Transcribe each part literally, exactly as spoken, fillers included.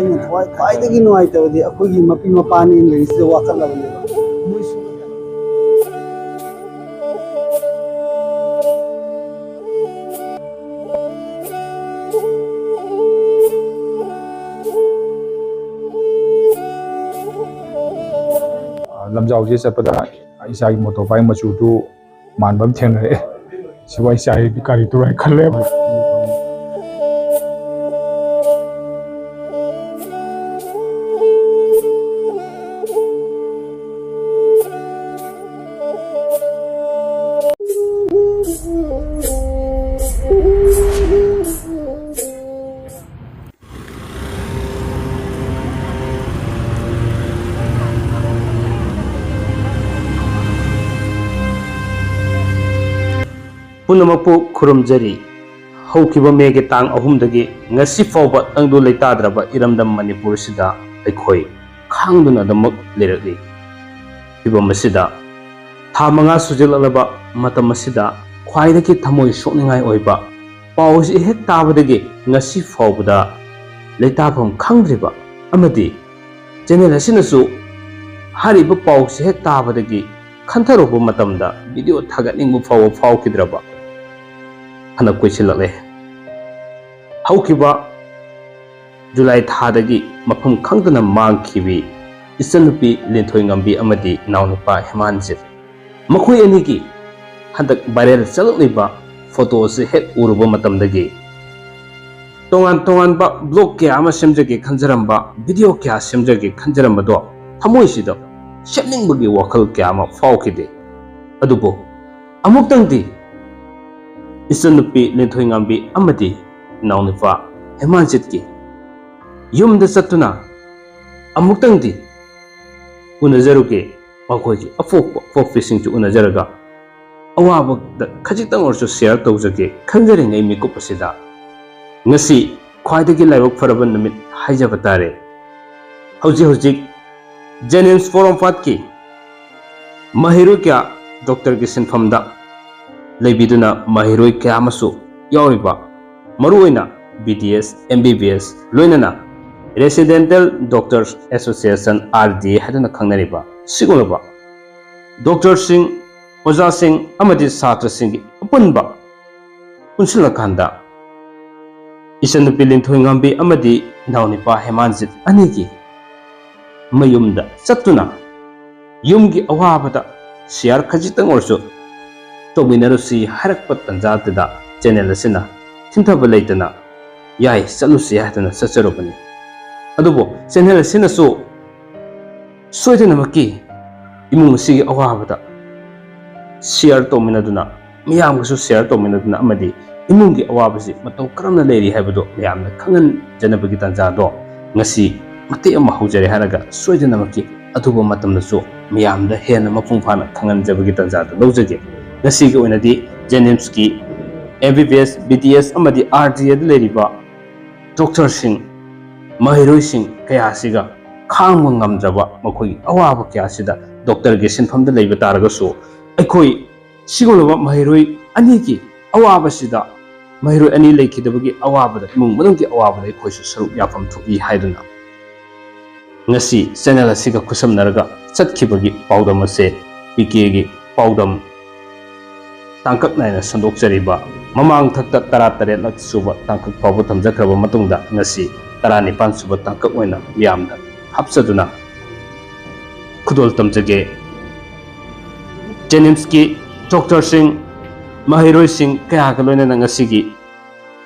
ꯑꯩꯅ ꯊꯋꯥꯏ ꯈ꯭ꯋꯥꯏꯗꯒꯤ ꯅꯨꯡꯉꯥꯏꯇꯕꯗꯤ ꯑꯩꯈꯣꯏꯒꯤ ꯃꯄꯤ ꯃꯄꯥꯅꯤ ꯂꯩꯔꯤꯁꯤꯗ ꯋꯥꯀꯠꯂꯕꯅꯦꯕ꯫ ꯃꯣꯏꯁꯨ ꯂꯝꯖꯥꯎꯁꯦ ꯆꯠꯄꯗ ꯏꯆꯥꯒꯤ ꯃꯣꯇꯣꯔ ꯕꯥꯏꯛ ꯃꯆꯨꯗꯨ ꯃꯥꯟꯕ ꯑꯃ ꯊꯦꯡꯅꯔꯛꯑꯦ꯫ ꯁꯤꯕꯨ ꯑꯩ ꯏꯆꯥꯒꯤ ꯒꯥꯔꯤꯗꯨꯔꯥ ꯍꯥꯏꯅ ꯈꯜꯂꯦꯕ꯫ ꯄꯨꯝꯅꯃꯛꯄꯨ ꯈꯨꯔꯨꯝꯖꯔꯤ꯫ ꯍꯧꯈꯤꯕ ꯃꯦꯒꯤ ꯇꯥꯡ ꯑꯍꯨꯝꯗꯒꯤ ꯉꯁꯤ ꯐꯥꯎꯕ ꯇꯪꯗꯨ ꯂꯩꯇꯥꯗ꯭ꯔꯕ ꯏꯔꯝꯗꯝ ꯃꯅꯤꯄꯨꯔꯁꯤꯗ ꯑꯩꯈꯣꯏ ꯈꯥꯡꯗꯨꯅ ꯑꯗꯨꯃꯛ ꯂꯩꯔꯛꯂꯤ꯫ ꯐꯤꯕꯝ ꯑꯁꯤꯗ ꯊꯥ ꯃꯉꯥ ꯁꯨꯖꯤꯜꯂꯛꯂꯕ ꯃꯇꯝ ꯑꯁꯤꯗ ꯈ꯭ꯋꯥꯏꯗꯒꯤ ꯊꯃꯣꯏ ꯁꯣꯛꯅꯤꯡꯉꯥꯏ ꯑꯣꯏꯕ ꯄꯥꯎ ꯑꯁꯤ ꯍꯦꯛ ꯇꯥꯕꯗꯒꯤ ꯉꯁꯤ ꯐꯥꯎꯕꯗ ꯂꯩꯇꯥꯐꯝ ꯈꯪꯗ꯭ꯔꯤꯕ ꯑꯃꯗꯤ ꯆꯦꯅꯦꯜ ꯑꯁꯤꯅꯁꯨ ꯍꯥꯏꯔꯤꯕ ꯄꯥꯎꯁꯤ ꯍꯦꯛ ꯇꯥꯕꯗꯒꯤ ꯈꯟꯊꯔꯨꯕ ꯃꯇꯝꯗ ꯚꯤꯗꯤꯑꯣ ꯊꯥꯒꯠꯅꯤꯡꯕ ꯐꯥꯎꯕ ꯐꯥꯎꯈꯤꯗ꯭ꯔꯕ ꯐꯅ ꯀꯨꯏꯁꯤꯜꯂꯛꯂꯦ꯫ ꯍꯧꯈꯤꯕ ꯖꯨꯂꯥꯏ ꯊꯥꯗꯒꯤ ꯃꯐꯝ ꯈꯪꯗꯅ ꯃꯥꯡꯈꯤꯕꯤ ꯏꯆꯟꯅꯨꯄꯤ ꯂꯤꯟꯊꯣꯏꯉꯝꯕꯤ ꯑꯃꯗꯤ ꯏꯅꯥꯎꯅꯨꯄꯥ ꯍꯦꯃꯥꯟꯖꯤꯠ, ꯃꯈꯣꯏ ꯑꯅꯤꯒꯤ ꯍꯟꯗꯛ ꯚꯥꯏꯔꯦꯜ ꯆꯠꯂꯛꯂꯤꯕ ꯐꯣꯇꯣ ꯑꯁꯤ ꯍꯦꯛ ꯎꯔꯨꯕ ꯃꯇꯝꯗꯒꯤ ꯇꯣꯉꯥꯟ ꯇꯣꯉꯥꯟꯕ ꯕ꯭ꯂꯣꯒ ꯀꯌꯥ ꯑꯃ ꯁꯦꯝꯖꯒꯦ ꯈꯟꯖꯔꯝꯕ, ꯚꯤꯗꯤꯑꯣ ꯀꯌꯥ ꯁꯦꯝꯖꯒꯦ ꯈꯟꯖꯔꯝꯕꯗꯣ ꯊꯃꯣꯏꯁꯤꯗ ꯁꯦꯝꯅꯤꯡꯕꯒꯤ ꯋꯥꯈꯜ ꯀꯌꯥ ꯑꯃ ꯐꯥꯎꯈꯤꯗꯦ꯫ ꯑꯗꯨꯕꯨ ꯑꯃꯨꯛꯇꯪꯗꯤ ꯏꯆꯟꯅꯨꯄꯤ ꯂꯤꯟꯊꯣꯏꯉꯥꯝꯕꯤ ꯑꯃꯗꯤ ꯏꯅꯥꯎꯅꯨꯄꯥ ꯍꯦꯃꯥꯟꯖꯤꯠꯀꯤ ꯌꯨꯝꯗ ꯆꯠꯇꯨꯅ ꯑꯃꯨꯛꯇꯪꯗꯤ ꯎꯅꯖꯔꯨꯒꯦ, ꯃꯈꯣꯏꯒꯤ ꯑꯄꯣꯛꯄ ꯑꯄꯣꯛꯄꯤꯁꯤꯡꯁꯨ ꯎꯅꯖꯔꯒ ꯑꯋꯥꯕꯗ ꯈꯖꯤꯛꯇꯪ ꯑꯣꯏꯔꯁꯨ ꯁꯤꯌꯔ ꯇꯧꯖꯒꯦ ꯈꯟꯖꯔꯤꯉꯩ ꯃꯤꯀꯨꯞ ꯑꯁꯤꯗ ꯉꯁꯤ ꯈ꯭ꯋꯥꯏꯗꯒꯤ ꯂꯥꯏꯕꯛ ꯐꯔꯕ ꯅꯨꯃꯤꯠ ꯍꯥꯏꯖꯕ ꯇꯥꯔꯦ꯫ ꯍꯧꯖꯤꯛ ꯍꯧꯖꯤꯛ ꯖꯦꯅꯤꯝꯁ ꯄꯣꯔꯣꯝꯄꯥꯠꯀꯤ ꯃꯍꯩꯔꯣꯏ ꯀꯌꯥ ꯗꯣꯛꯇꯔꯒꯤ ꯁꯤꯟꯐꯝꯗ ꯂꯩꯕꯤꯗꯨꯅ ꯃꯍꯩꯔꯣꯏ ꯀꯌꯥ ꯑꯃꯁꯨ ꯌꯥꯎꯔꯤꯕ, ꯃꯔꯨꯑꯣꯏꯅ B D S, M B B S ꯂꯣꯏꯅꯅ Residential Doctors Association, R D A ꯍꯥꯏꯗꯨꯅ ꯈꯪꯅꯔꯤꯕ ꯁꯤꯒꯨꯝꯂꯕ ꯗꯣꯛꯇꯔꯁꯤꯡ, ꯑꯣꯖꯥꯁꯤꯡ ꯑꯃꯗꯤ ꯁꯥꯇ꯭ꯔꯁꯤꯡꯒꯤ ꯑꯄꯨꯟꯕ ꯄꯨꯟꯁꯤꯜꯂꯀꯥꯟꯗ ꯏꯆꯟꯅꯨꯄꯤ ꯂꯤꯟꯊꯣꯏꯉꯥꯝꯕꯤ ꯑꯃꯗꯤ ꯏꯅꯥꯎꯅꯨꯄꯥ ꯍꯦꯃꯥꯟꯖꯤꯠ ꯑꯅꯤꯒꯤ ꯃꯌꯨꯝꯗ ꯆꯠꯇꯨꯅ ꯌꯨꯝꯒꯤ ꯑꯋꯥꯕꯗ share ꯈꯖꯤꯛꯇꯪ ꯑꯣꯏꯔꯁꯨ ꯇꯧꯃꯤꯟꯅꯔꯨꯁꯤ ꯍꯥꯏꯔꯛꯄ ꯇꯥꯟꯖꯥꯗꯨꯗ channel ꯑꯁꯤꯅ ꯊꯤꯡꯊꯕ ꯂꯩꯇꯅ ꯌꯥꯏ, ꯆꯠꯂꯨꯁꯤ ꯍꯥꯏꯗꯨꯅ ꯆꯠꯆꯔꯨꯕꯅꯤ꯫ ꯑꯗꯨꯕꯨ channel ꯑꯁꯤꯅꯁꯨ ꯁꯣꯏꯗꯅꯃꯛꯀꯤ ꯏꯃꯨꯡ ꯑꯁꯤꯒꯤ ꯑꯋꯥꯕꯗ share ꯇꯧꯃꯤꯟꯅꯗꯨꯅ, ꯃꯤꯌꯥꯝꯒꯁꯨ share ꯇꯧꯃꯤꯟꯅꯗꯨꯅ ꯑꯃꯗꯤ ꯏꯃꯨꯡꯒꯤ ꯑꯋꯥꯕꯁꯤ ꯃꯇꯧ ꯀꯔꯝꯅ ꯂꯩꯔꯤ ꯍꯥꯏꯕꯗꯨ ꯃꯌꯥꯝꯅ ꯈꯪꯍꯟꯖꯅꯕꯒꯤ ꯇꯥꯟꯖꯥꯗꯣ ꯉꯁꯤ ꯃꯇꯦꯛ ꯑꯃ ꯍꯧꯖꯔꯦ ꯍꯥꯏꯔꯒ ꯁꯣꯏꯗꯅꯃꯛꯀꯤ ꯑꯊꯨꯕ ꯃꯇꯝꯗꯁꯨ ꯃꯤꯌꯥꯝꯗ ꯍꯦꯟꯅ ꯃꯄꯨꯡ ꯐꯥꯅ ꯈꯪꯍꯟꯖꯕꯒꯤ ꯇꯥꯟꯖꯥꯗꯨ ꯂꯧꯖꯒꯦ꯫ ꯉꯁꯤꯒꯤ ꯑꯣꯏꯅꯗꯤ JNIMSꯀꯤ MBBS, BDS ꯑꯃꯗꯤ RDAꯗ ꯂꯩꯔꯤꯕ doctorꯁꯤꯡ, ꯃꯍꯩꯔꯣꯏꯁꯤꯡ ꯀꯌꯥ ꯑꯁꯤꯒ ꯈꯥꯡꯕ ꯉꯝꯗ꯭ꯔꯕ ꯃꯈꯣꯏꯒꯤ ꯑꯋꯥꯕ ꯀꯌꯥ ꯑꯁꯤꯗ doctorꯒꯤ ꯁꯤꯟꯐꯝꯗ ꯂꯩꯕ ꯇꯥꯔꯒꯁꯨ ꯑꯩꯈꯣꯏ ꯁꯤꯒꯨꯝꯂꯕ ꯃꯍꯩꯔꯣꯏ ꯑꯅꯤꯒꯤ ꯑꯋꯥꯕꯁꯤꯗ, ꯃꯍꯩꯔꯣꯏ ꯑꯅꯤ ꯂꯩꯈꯤꯗꯕꯒꯤ ꯑꯋꯥꯕꯗ, ꯏꯃꯨꯡ ꯃꯅꯨꯡꯒꯤ ꯑꯋꯥꯕꯗ ꯑꯩꯈꯣꯏꯁꯨ ꯁꯔꯨꯛ ꯌꯥꯐꯝ ꯊꯣꯛꯏ ꯍꯥꯏꯗꯨꯅ ꯉꯁꯤ channel ꯑꯁꯤꯒ ꯈꯨꯠꯁꯝꯅꯔꯒ ꯆꯠꯈꯤꯕꯒꯤ ꯄꯥꯎꯗꯝ ꯑꯁꯦ PKꯒꯤ ꯄꯥꯎꯗꯝ ꯇꯥꯡꯀꯛ ꯅꯥꯏꯅ ꯁꯟꯗꯣꯛꯆꯔꯤꯕ ꯃꯃꯥꯡ ꯊꯛꯇ ꯇꯔꯥꯇꯔꯦꯠꯂꯛ ꯁꯨꯕ ꯇꯥꯡꯀꯛ ꯐꯥꯎꯕ ꯊꯝꯖꯈ꯭ꯔꯕ ꯃꯇꯨꯡꯗ ꯉꯁꯤ ꯇꯔꯥꯅꯤꯄꯥꯟ ꯁꯨꯕ ꯇꯥꯡꯀꯛ ꯑꯣꯏꯅ ꯃꯤꯌꯥꯝꯗ ꯍꯥꯞꯆꯗꯨꯅ ꯈꯨꯗꯣꯜ ꯇꯝꯖꯒꯦ꯫ JNIMSꯀꯤ doctorꯁꯤꯡ, ꯃꯍꯩꯔꯣꯏꯁꯤꯡ ꯀꯌꯥꯒ ꯂꯣꯏꯅꯅ ꯉꯁꯤꯒꯤ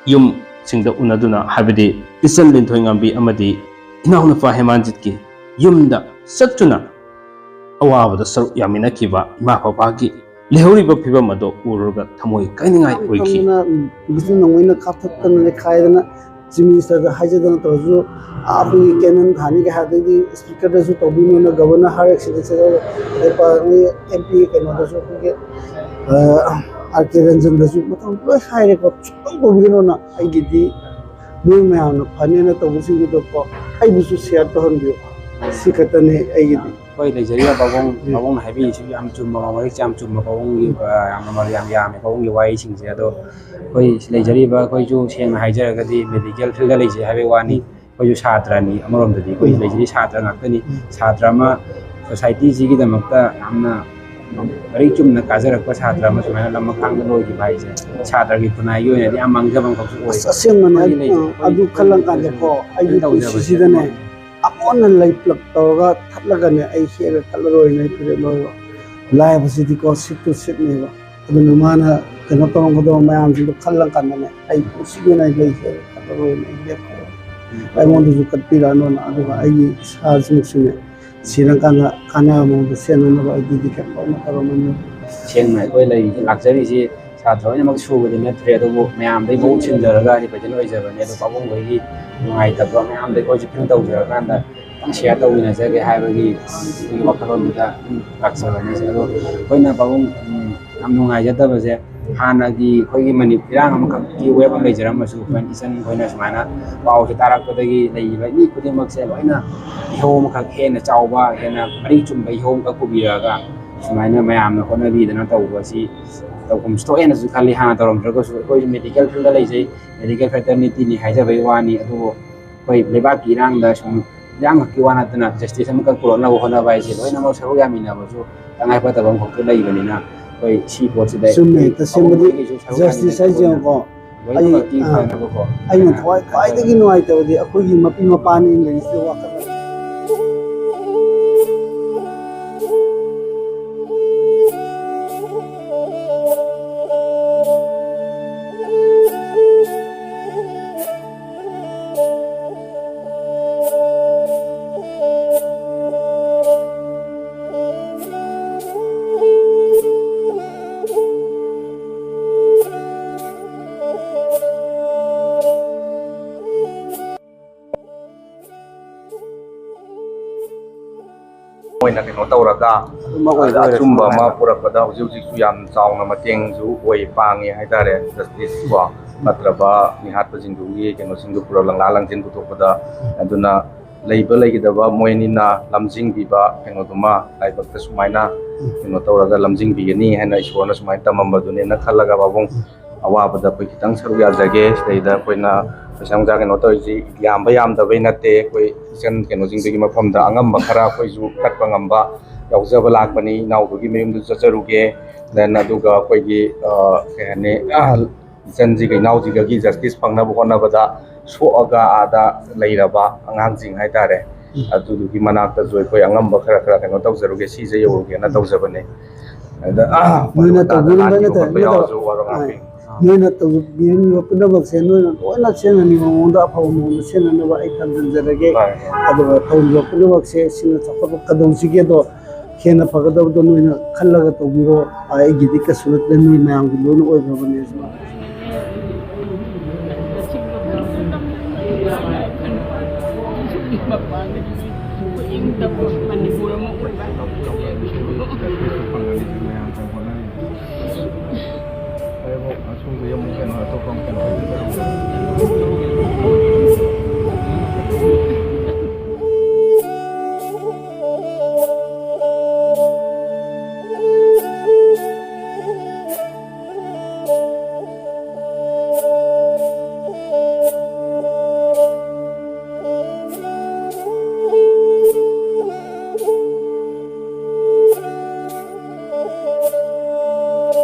ꯌꯨꯝꯁꯤꯡꯗ ꯎꯅꯗꯨꯅ, ꯍꯥꯏꯕꯗꯤ ꯏꯆꯟ ꯂꯤꯟꯊꯣꯏꯉꯥꯝꯕꯤ ꯑꯃꯗꯤ ꯏꯅꯥꯎꯅꯨꯄꯥ ꯍꯦꯃꯥꯟꯖꯤꯠꯀꯤ ꯌꯨꯝꯗ ꯆꯠꯇꯨꯅ ꯑꯋꯥꯕꯗ ꯁꯔꯨꯛ ꯌꯥꯃꯤꯟꯅꯈꯤꯕ ꯏꯃꯥ ꯕꯕꯥꯒꯤ ꯂꯩꯍꯧꯔꯤꯕ ꯐꯤꯕꯝ ꯑꯗꯣ ꯎꯔꯨꯔꯒ ꯊꯃꯣꯏ ꯀꯥꯏꯅꯤꯡꯉꯥꯏ ꯑꯣꯏꯈꯤ꯫ ꯐꯝꯗꯨꯅ ꯕꯤꯖꯨ ꯅꯣꯡꯃꯩꯅ ꯀꯥꯞꯊꯠꯇꯅ ꯅꯩꯈꯥꯏꯗꯅ Chief Ministerꯗ ꯍꯥꯏꯖꯗꯅ ꯇꯧꯔꯁꯨ, ꯑꯩꯈꯣꯏꯒꯤ cannon ꯊꯥꯅꯤ ꯀꯩ ꯍꯥꯏ, ꯑꯗꯩꯗꯤ Speakerꯗꯁꯨ ꯇꯧꯕꯤꯅꯣꯅ, Governor Her Excellencyꯗ, MP ꯀꯩꯅꯣꯗꯁꯨ, ꯑꯩꯈꯣꯏꯒꯤ ꯑꯥꯔ ꯀꯦ ꯔꯟꯖꯟꯗꯁꯨ ꯃꯇꯝ ꯂꯣꯏ ꯍꯥꯏꯔꯦꯀꯣ, ꯁꯨꯡꯇꯧ ꯇꯧꯕꯤꯒꯅꯣꯅ꯫ ꯑꯩꯒꯤꯗꯤ ꯅꯣꯏ ꯃꯌꯥꯝꯅ ꯐꯅꯦꯅ ꯇꯧꯕꯁꯤꯡꯗꯨꯗꯀꯣ ꯑꯩꯕꯨꯁꯨ share ꯇꯧꯍꯟꯕꯤꯌꯨ, ꯁꯤ ꯈꯛꯇꯅꯤ ꯑꯩꯒꯤꯗꯤ꯫ ꯑꯩꯈꯣꯏ ꯂꯩꯖꯔꯤꯕ ꯄꯥꯕꯨꯡ, ꯎꯝ꯫ ꯄꯥꯕꯨꯡꯅ ꯍꯥꯏꯕꯤꯔꯤꯁꯤꯁꯨ ꯌꯥꯝ ꯆꯨꯝꯕ, ꯃꯔꯤꯛ ꯌꯥꯝ ꯆꯨꯝꯕ ꯄꯥꯕꯨꯡꯒꯤ, ꯑ, ꯌꯥꯝꯅ ꯃꯔ-, ꯌꯥꯝ ꯌꯥꯝꯃꯦ ꯄꯥꯕꯨꯡꯒꯤ ꯋꯥꯍꯩꯁꯤꯡꯁꯦ꯫ ꯑꯗꯣ ꯑꯩꯈꯣꯏ ꯂꯩꯖꯔꯤꯕ, ꯑꯩꯈꯣꯏꯁꯨ ꯁꯦꯡꯅ ꯍꯥꯏꯖꯔꯒꯗꯤ medical fieldꯗ ꯂꯩꯖꯩ ꯍꯥꯏꯕꯒꯤ ꯋꯥꯅꯤ꯫ ꯑꯩꯈꯣꯏꯁꯨ ꯁꯥꯇ꯭ꯔꯅꯤ, ꯑꯃꯔꯣꯝꯗꯗꯤ ꯑꯩꯈꯣꯏ ꯎꯝ꯫ ꯂꯩꯁꯤꯗꯤ ꯁꯥꯇ꯭ꯔ ꯉꯥꯛꯇꯅꯤ꯫ ꯎꯝ꯫ ꯁꯥꯇ꯭ꯔ ꯑꯃ ꯁꯣꯁꯥꯏꯇꯤꯁꯤꯒꯤꯗꯃꯛꯇ ꯌꯥꯝꯅ ꯃꯔꯤꯛ ꯆꯨꯝꯅ ꯀꯥꯖꯔꯛꯄ ꯁꯥꯇ꯭ꯔ ꯑꯃ ꯁꯨꯃꯥꯏꯅ ꯂꯝꯃꯈꯥꯡꯗ ꯂꯣꯏꯈꯤꯕ ꯍꯥꯏꯁꯦ ꯁꯥꯇ꯭ꯔꯒꯤ ꯈꯨꯟꯅꯥꯏꯒꯤ ꯑꯣꯏꯅꯗꯤ ꯌꯥꯝ ꯃꯥꯡꯖꯕ ꯑꯃꯈꯛꯁꯨ ꯑꯣꯏ꯫ ꯑꯁ, ꯑꯁꯦꯡꯕꯅꯦ꯫ ꯑꯩꯈꯣꯏꯒꯤ ꯂꯩꯖꯩ꯫ ꯑ, ꯑꯗꯨ ꯈꯜꯂꯀꯥꯟꯗꯀꯣ, ꯑꯩꯒꯤ ꯇꯧꯖꯕꯁꯦ ꯄꯨꯟꯁꯤꯁꯤꯗꯅꯦ, ꯑꯃꯣꯠꯅ ꯂꯩ ꯄꯨꯂꯞ ꯇꯧꯔꯒ ꯊꯠꯂꯒꯅꯦ, ꯑꯩ ꯍꯦꯛꯑꯒ ꯊꯠꯂꯔꯣꯏꯅ ꯑꯩ ꯐꯤꯔꯦꯞ ꯂꯧꯔꯦꯕ꯫ ꯂꯥꯏ ꯍꯥꯏꯕꯁꯤꯗꯤꯀꯣ, ꯁꯤꯠꯇꯨ ꯁꯤꯠꯅꯦꯕ꯫ ꯑꯗꯨꯅ ꯃꯥꯅ ꯀꯩꯅꯣ ꯇꯧꯔꯝꯒꯗꯕ ꯃꯌꯥꯝꯁꯤꯡꯗꯣ ꯈꯜꯂꯀꯥꯟꯗꯅꯦ, ꯑꯩ ꯄꯨꯟꯁꯤꯒꯤ ꯑꯣꯏꯅ ꯑꯩ ꯂꯩꯁꯦ ꯈꯜꯂꯔꯣꯏꯅ ꯑꯩ ꯂꯦꯞꯈ꯭ꯔꯦ꯫ ꯑꯩꯉꯣꯟꯗꯁꯨ ꯀꯠꯄꯤꯔꯛꯑꯅꯣꯅ, ꯑꯗꯨꯒ ꯑꯩꯒꯤ ꯏꯁꯥꯁꯤꯡꯁꯨꯅꯦ, ꯁꯤꯔꯀꯥꯟꯗ ꯀꯥꯟꯅꯕ ꯃꯑꯣꯡꯗ ꯁꯦꯟꯅꯅꯕ ꯑꯩ ꯗꯤꯗꯤꯀꯦꯠ ꯂꯣꯏꯅ ꯇꯧꯔꯝꯃꯅꯤ꯫ ꯁꯦꯡꯅ ꯑꯩꯈꯣꯏ ꯂꯩꯔꯤꯁꯦ, ꯂꯥꯛꯆꯔꯤꯁꯤ ꯁꯥꯇ꯭ꯔ ꯂꯣꯏꯅꯃꯛ ꯁꯨꯕꯗꯤ ꯅꯠꯇ꯭ꯔꯦ, ꯑꯗꯨꯕꯨ ꯃꯌꯥꯝꯗꯒꯤ ꯃꯍꯨꯠ ꯁꯤꯟꯖꯔꯒ represent ꯑꯣꯏꯖꯕꯅꯦ꯫ ꯑꯗꯣ ꯄꯥꯕꯨꯡꯈꯣꯏꯒꯤ ꯅꯨꯡꯉꯥꯏꯇꯕ ꯃꯌꯥꯝꯗ ꯑꯩꯈꯣꯏꯁꯨ feel ꯇꯧꯖꯔꯀꯥꯟꯗ ꯈꯤꯇꯪ share ꯇꯧꯃꯤꯟꯅꯖꯒꯦ ꯍꯥꯏꯕꯒꯤ ꯑꯩꯈꯣꯏꯒꯤ ꯋꯥꯈꯜꯂꯣꯟꯗꯨꯗ ꯂꯥꯛꯆꯕꯅꯤ꯫ ꯑꯗꯣ ꯑꯩꯈꯣꯏꯅ ꯄꯥꯕꯨꯡ, ꯎꯝ, ꯌꯥꯝ ꯅꯨꯡꯉꯥꯏꯖꯗꯕꯁꯦ, ꯍꯥꯟꯅꯒꯤ ꯑꯩꯈꯣꯏꯒꯤ ꯃꯅꯤ-, ꯏꯔꯥꯡ ꯑꯃꯈꯛꯀꯤ wave ꯑꯃ ꯂꯩꯖꯔꯝꯃꯁꯨ, ꯑꯩꯈꯣꯏꯅ ꯏꯆꯟ ꯑꯩꯈꯣꯏꯅ ꯁꯨꯃꯥꯏꯅ ꯄꯥꯎꯁꯦ ꯇꯥꯔꯛꯄꯗꯒꯤ ꯂꯩꯔꯤꯕ ꯃꯤ ꯈꯨꯗꯤꯡꯃꯛꯁꯦ ꯂꯣꯏꯅ ꯏꯍꯧ ꯑꯃꯈꯛ, ꯍꯦꯟꯅ ꯆꯥꯎꯕ, ꯍꯦꯟꯅ ꯃꯔꯤꯛ ꯆꯨꯝꯕ ꯏꯍꯧ ꯑꯃꯈꯛ ꯄꯨꯕꯤꯔꯛꯑꯒ ꯁꯨꯃꯥꯏꯅ ꯃꯌꯥꯝꯅ ꯍꯣꯠꯅꯕꯤꯗꯅ ꯇꯧꯕꯁꯤ ꯇꯧꯐꯝꯁꯨ ꯊꯣꯛꯑꯦꯅꯁꯨ ꯈꯜꯂꯤ꯫ ꯍꯥꯟꯅ ꯇꯧꯔꯝꯗ꯭ꯔꯒꯁꯨ ꯑꯩꯈꯣꯏꯁꯨ medical field ꯗ ꯂꯩꯖꯩ, medical fraternityꯅꯤ ꯍꯥꯏꯖꯕꯒꯤ ꯋꯥꯅꯤ꯫ ꯑꯗꯨꯕꯨ ꯑꯩꯈꯣꯏ ꯂꯩꯕꯥꯛꯀꯤ ꯏꯔꯥꯡꯗ ꯁꯨꯝ ꯏꯔꯥꯡ ꯈꯛꯀꯤ ꯋꯥ ꯅꯠꯇꯅ justice ꯑꯃꯈꯛ ꯄꯨꯔꯛꯅꯕ ꯍꯣꯠꯅꯕ ꯍꯥꯏꯁꯦ ꯂꯣꯏꯅꯃꯛ ꯁꯔꯨꯛ ꯌꯥꯃꯤꯟꯅꯕꯁꯨ ꯇꯉꯥꯏ ꯐꯗꯕ ꯑꯃꯈꯛꯁꯨ ꯂꯩꯕꯅꯤꯅ, ꯑꯩꯈꯣꯏ ꯁꯤ ꯄꯣꯠꯁꯤꯗ ꯆꯨꯝꯃꯦ, ꯇꯁꯦꯡꯕꯗꯤ ꯑꯩꯈꯣꯏꯒꯤꯁꯨ ꯁꯔꯨꯛ justice ꯌꯥꯃꯤꯟꯅꯕ ꯍꯥꯏꯁꯦ ꯑꯣꯏꯅ ꯌꯦꯡꯉꯨꯀꯣ, ꯑꯩ, ꯂꯣꯏꯅꯃꯛꯀꯤ ꯑ, ꯐꯅꯕꯀꯣ꯫ ꯑꯩꯅ ꯊꯋꯥꯏ ꯈ꯭ꯋꯥꯏꯗꯒꯤ ꯅꯨꯡꯉꯥꯏꯇꯕꯗꯤ ꯑꯩꯈꯣꯏꯒꯤ ꯃꯄꯤ ꯃꯄꯥꯅ ꯏꯪꯂꯤꯁꯇ ꯋꯥꯀꯠꯂꯛꯄ꯫ ꯃꯣꯏꯅ ꯀꯩꯅꯣ ꯇꯧꯔꯒ ꯑꯗꯨꯃꯛ ꯑꯣꯏꯕ ꯑꯆꯨꯝꯕ ꯑꯃ ꯑꯣꯏꯔꯁꯨ ꯄꯨꯔꯛꯄꯗ ꯍꯧꯖꯤꯛ ꯍꯧꯖꯤꯛꯁꯨ ꯌꯥꯝ ꯆꯥꯎꯅ ꯃꯇꯦꯡꯁꯨ ꯑꯣꯏ, ꯄꯥꯡꯉꯦ ꯍꯥꯏꯇꯥꯔꯦ꯫ Justice ꯀꯣ, ꯐꯠꯇ꯭ꯔꯕ ꯃꯤꯍꯥꯠꯄꯁꯤꯡꯗꯨꯒꯤ ꯀꯩꯅꯣꯁꯤꯡꯗꯨ ꯄꯨꯔ ꯂꯪꯂꯥ ꯂꯪꯖꯤꯟ ꯄꯨꯊꯣꯛꯄꯗ꯫ ꯑꯗꯨꯅ ꯂꯩꯕ ꯂꯩꯒꯗꯕ ꯃꯣꯏ ꯑꯅꯤꯅ ꯂꯝꯖꯤꯡꯕꯤꯕ ꯀꯩꯅꯣꯗꯨꯃ ꯂꯥꯏꯕꯛꯇ ꯁꯨꯃꯥꯏꯅ ꯀꯩꯅꯣ ꯇꯧꯔꯒ ꯂꯝꯖꯤꯡꯕꯤꯒꯅꯤ ꯍꯥꯏꯅ ꯏꯁꯣꯔꯅ ꯁꯨꯃꯥꯏꯅ ꯇꯝꯃꯝꯕꯗꯨꯅꯦꯅ ꯈꯜꯂꯒ ꯄꯥꯕꯨꯡ ꯑꯋꯥꯕꯗ ꯑꯩꯈꯣꯏ ꯈꯤꯇꯪ ꯁꯔꯨꯛ ꯌꯥꯖꯒꯦ꯫ ꯁꯤꯗꯩꯗ ꯑꯩꯈꯣꯏꯅ ꯁꯦꯟꯖꯥ ꯀꯩꯅꯣ ꯇꯧꯔꯤꯁꯤ ꯌꯥꯝꯕ ꯌꯥꯝꯗꯕꯩ ꯅꯠꯇꯦ꯫ ꯑꯩꯈꯣꯏ ꯏꯆꯟ ꯀꯩꯅꯣꯁꯤꯡꯗꯨꯒꯤ ꯃꯐꯝꯗ ꯑꯉꯝꯕ ꯈꯔ ꯑꯩꯈꯣꯏꯁꯨ ꯀꯠꯄ ꯉꯝꯕ ꯌꯥꯎꯖꯕ ꯂꯥꯛꯄꯅꯤ꯫ ꯏꯅꯥꯎꯗꯨꯒꯤ ꯃꯌꯨꯝꯗꯁꯨ ꯆꯠꯆꯔꯨꯒꯦ꯫ Then ꯑꯗꯨꯒ ꯑꯩꯈꯣꯏꯒꯤ, ꯑ, ꯀꯩ ꯍꯥꯏꯅꯤ, ꯏꯆꯟꯁꯤꯒ ꯏꯅꯥꯎꯁꯤꯒꯒꯤ justice ꯐꯪꯅꯕ ꯍꯣꯠꯅꯕꯗ ꯁꯣꯛꯑꯒ ꯑꯥꯗ ꯂꯩꯔꯕ ꯑꯉꯥꯡꯁꯤꯡ ꯍꯥꯏꯇꯥꯔꯦ, ꯑꯗꯨꯗꯨꯒꯤ ꯃꯅꯥꯛꯇꯁꯨ ꯑꯩꯈꯣꯏ ꯑꯉꯝꯕ ꯈꯔ ꯈꯔ ꯀꯩꯅꯣ ꯇꯧꯖꯔꯨꯒꯦ, ꯁꯤꯁꯦ ꯌꯧꯔꯨꯒꯦꯅ ꯇꯧꯖꯕꯅꯦ꯫ ꯑꯗ, ꯑ, ꯅꯣꯏꯅ ꯃꯇꯥꯡꯗ ꯇꯧꯕꯤꯔꯝꯕ ꯍꯥꯏꯕꯤꯕ ꯅꯠꯇꯦ, ꯈꯣꯠꯄ ꯅꯠꯇꯕ, ꯌꯥꯎꯔꯁꯨ ꯋꯥꯔꯣ ꯑ, ꯉꯥꯛꯄꯤꯌꯨ꯫ ꯅꯣꯏꯅ ꯇꯧꯕꯤꯔꯝꯃꯤꯕ ꯄꯨꯝꯅꯃꯛꯁꯦ ꯅꯣꯏꯅ ꯂꯣꯏꯅ ꯁꯦꯟꯅꯅꯤꯡꯕ ꯃꯑꯣꯡꯗ ꯑꯐꯕ ꯃꯑꯣꯡꯗ ꯁꯦꯟꯅꯅꯕ ꯑꯩ ꯇꯝꯖꯔꯒꯦ꯫ ꯍꯣꯏ꯫ ꯑꯗꯨꯒ ꯇꯧꯔꯤꯕ ꯄꯨꯝꯅꯃꯛꯁꯦ ꯁꯤꯅ ꯆꯥꯎꯈꯠꯄ ꯀꯗꯧꯁꯤꯒꯦꯗꯣ ꯍꯦꯟꯅ ꯐꯒꯗꯕꯗꯣ ꯅꯣꯏꯅ ꯈꯜꯂꯒ ꯇꯧꯕꯤꯔꯣ꯫ ꯑꯩꯒꯤꯗꯤ ꯀꯩꯁꯨ ꯅꯠꯇꯦ, ꯅꯣꯏ ꯃꯌꯥꯝꯒꯤ ꯂꯣꯏꯅ ꯑꯣꯏꯈ꯭ꯔꯕꯅꯦ꯫ ꯃꯅꯤꯄꯨꯔ ꯑꯃ ꯑꯣꯏꯕ꯫ ꯐꯔꯦ, ꯑꯁꯣꯝꯗ ꯑꯃꯨꯛ ꯀꯩꯅꯣ, ꯑꯇꯣꯞꯄ ꯑꯃ ꯀꯩꯅꯣ꯫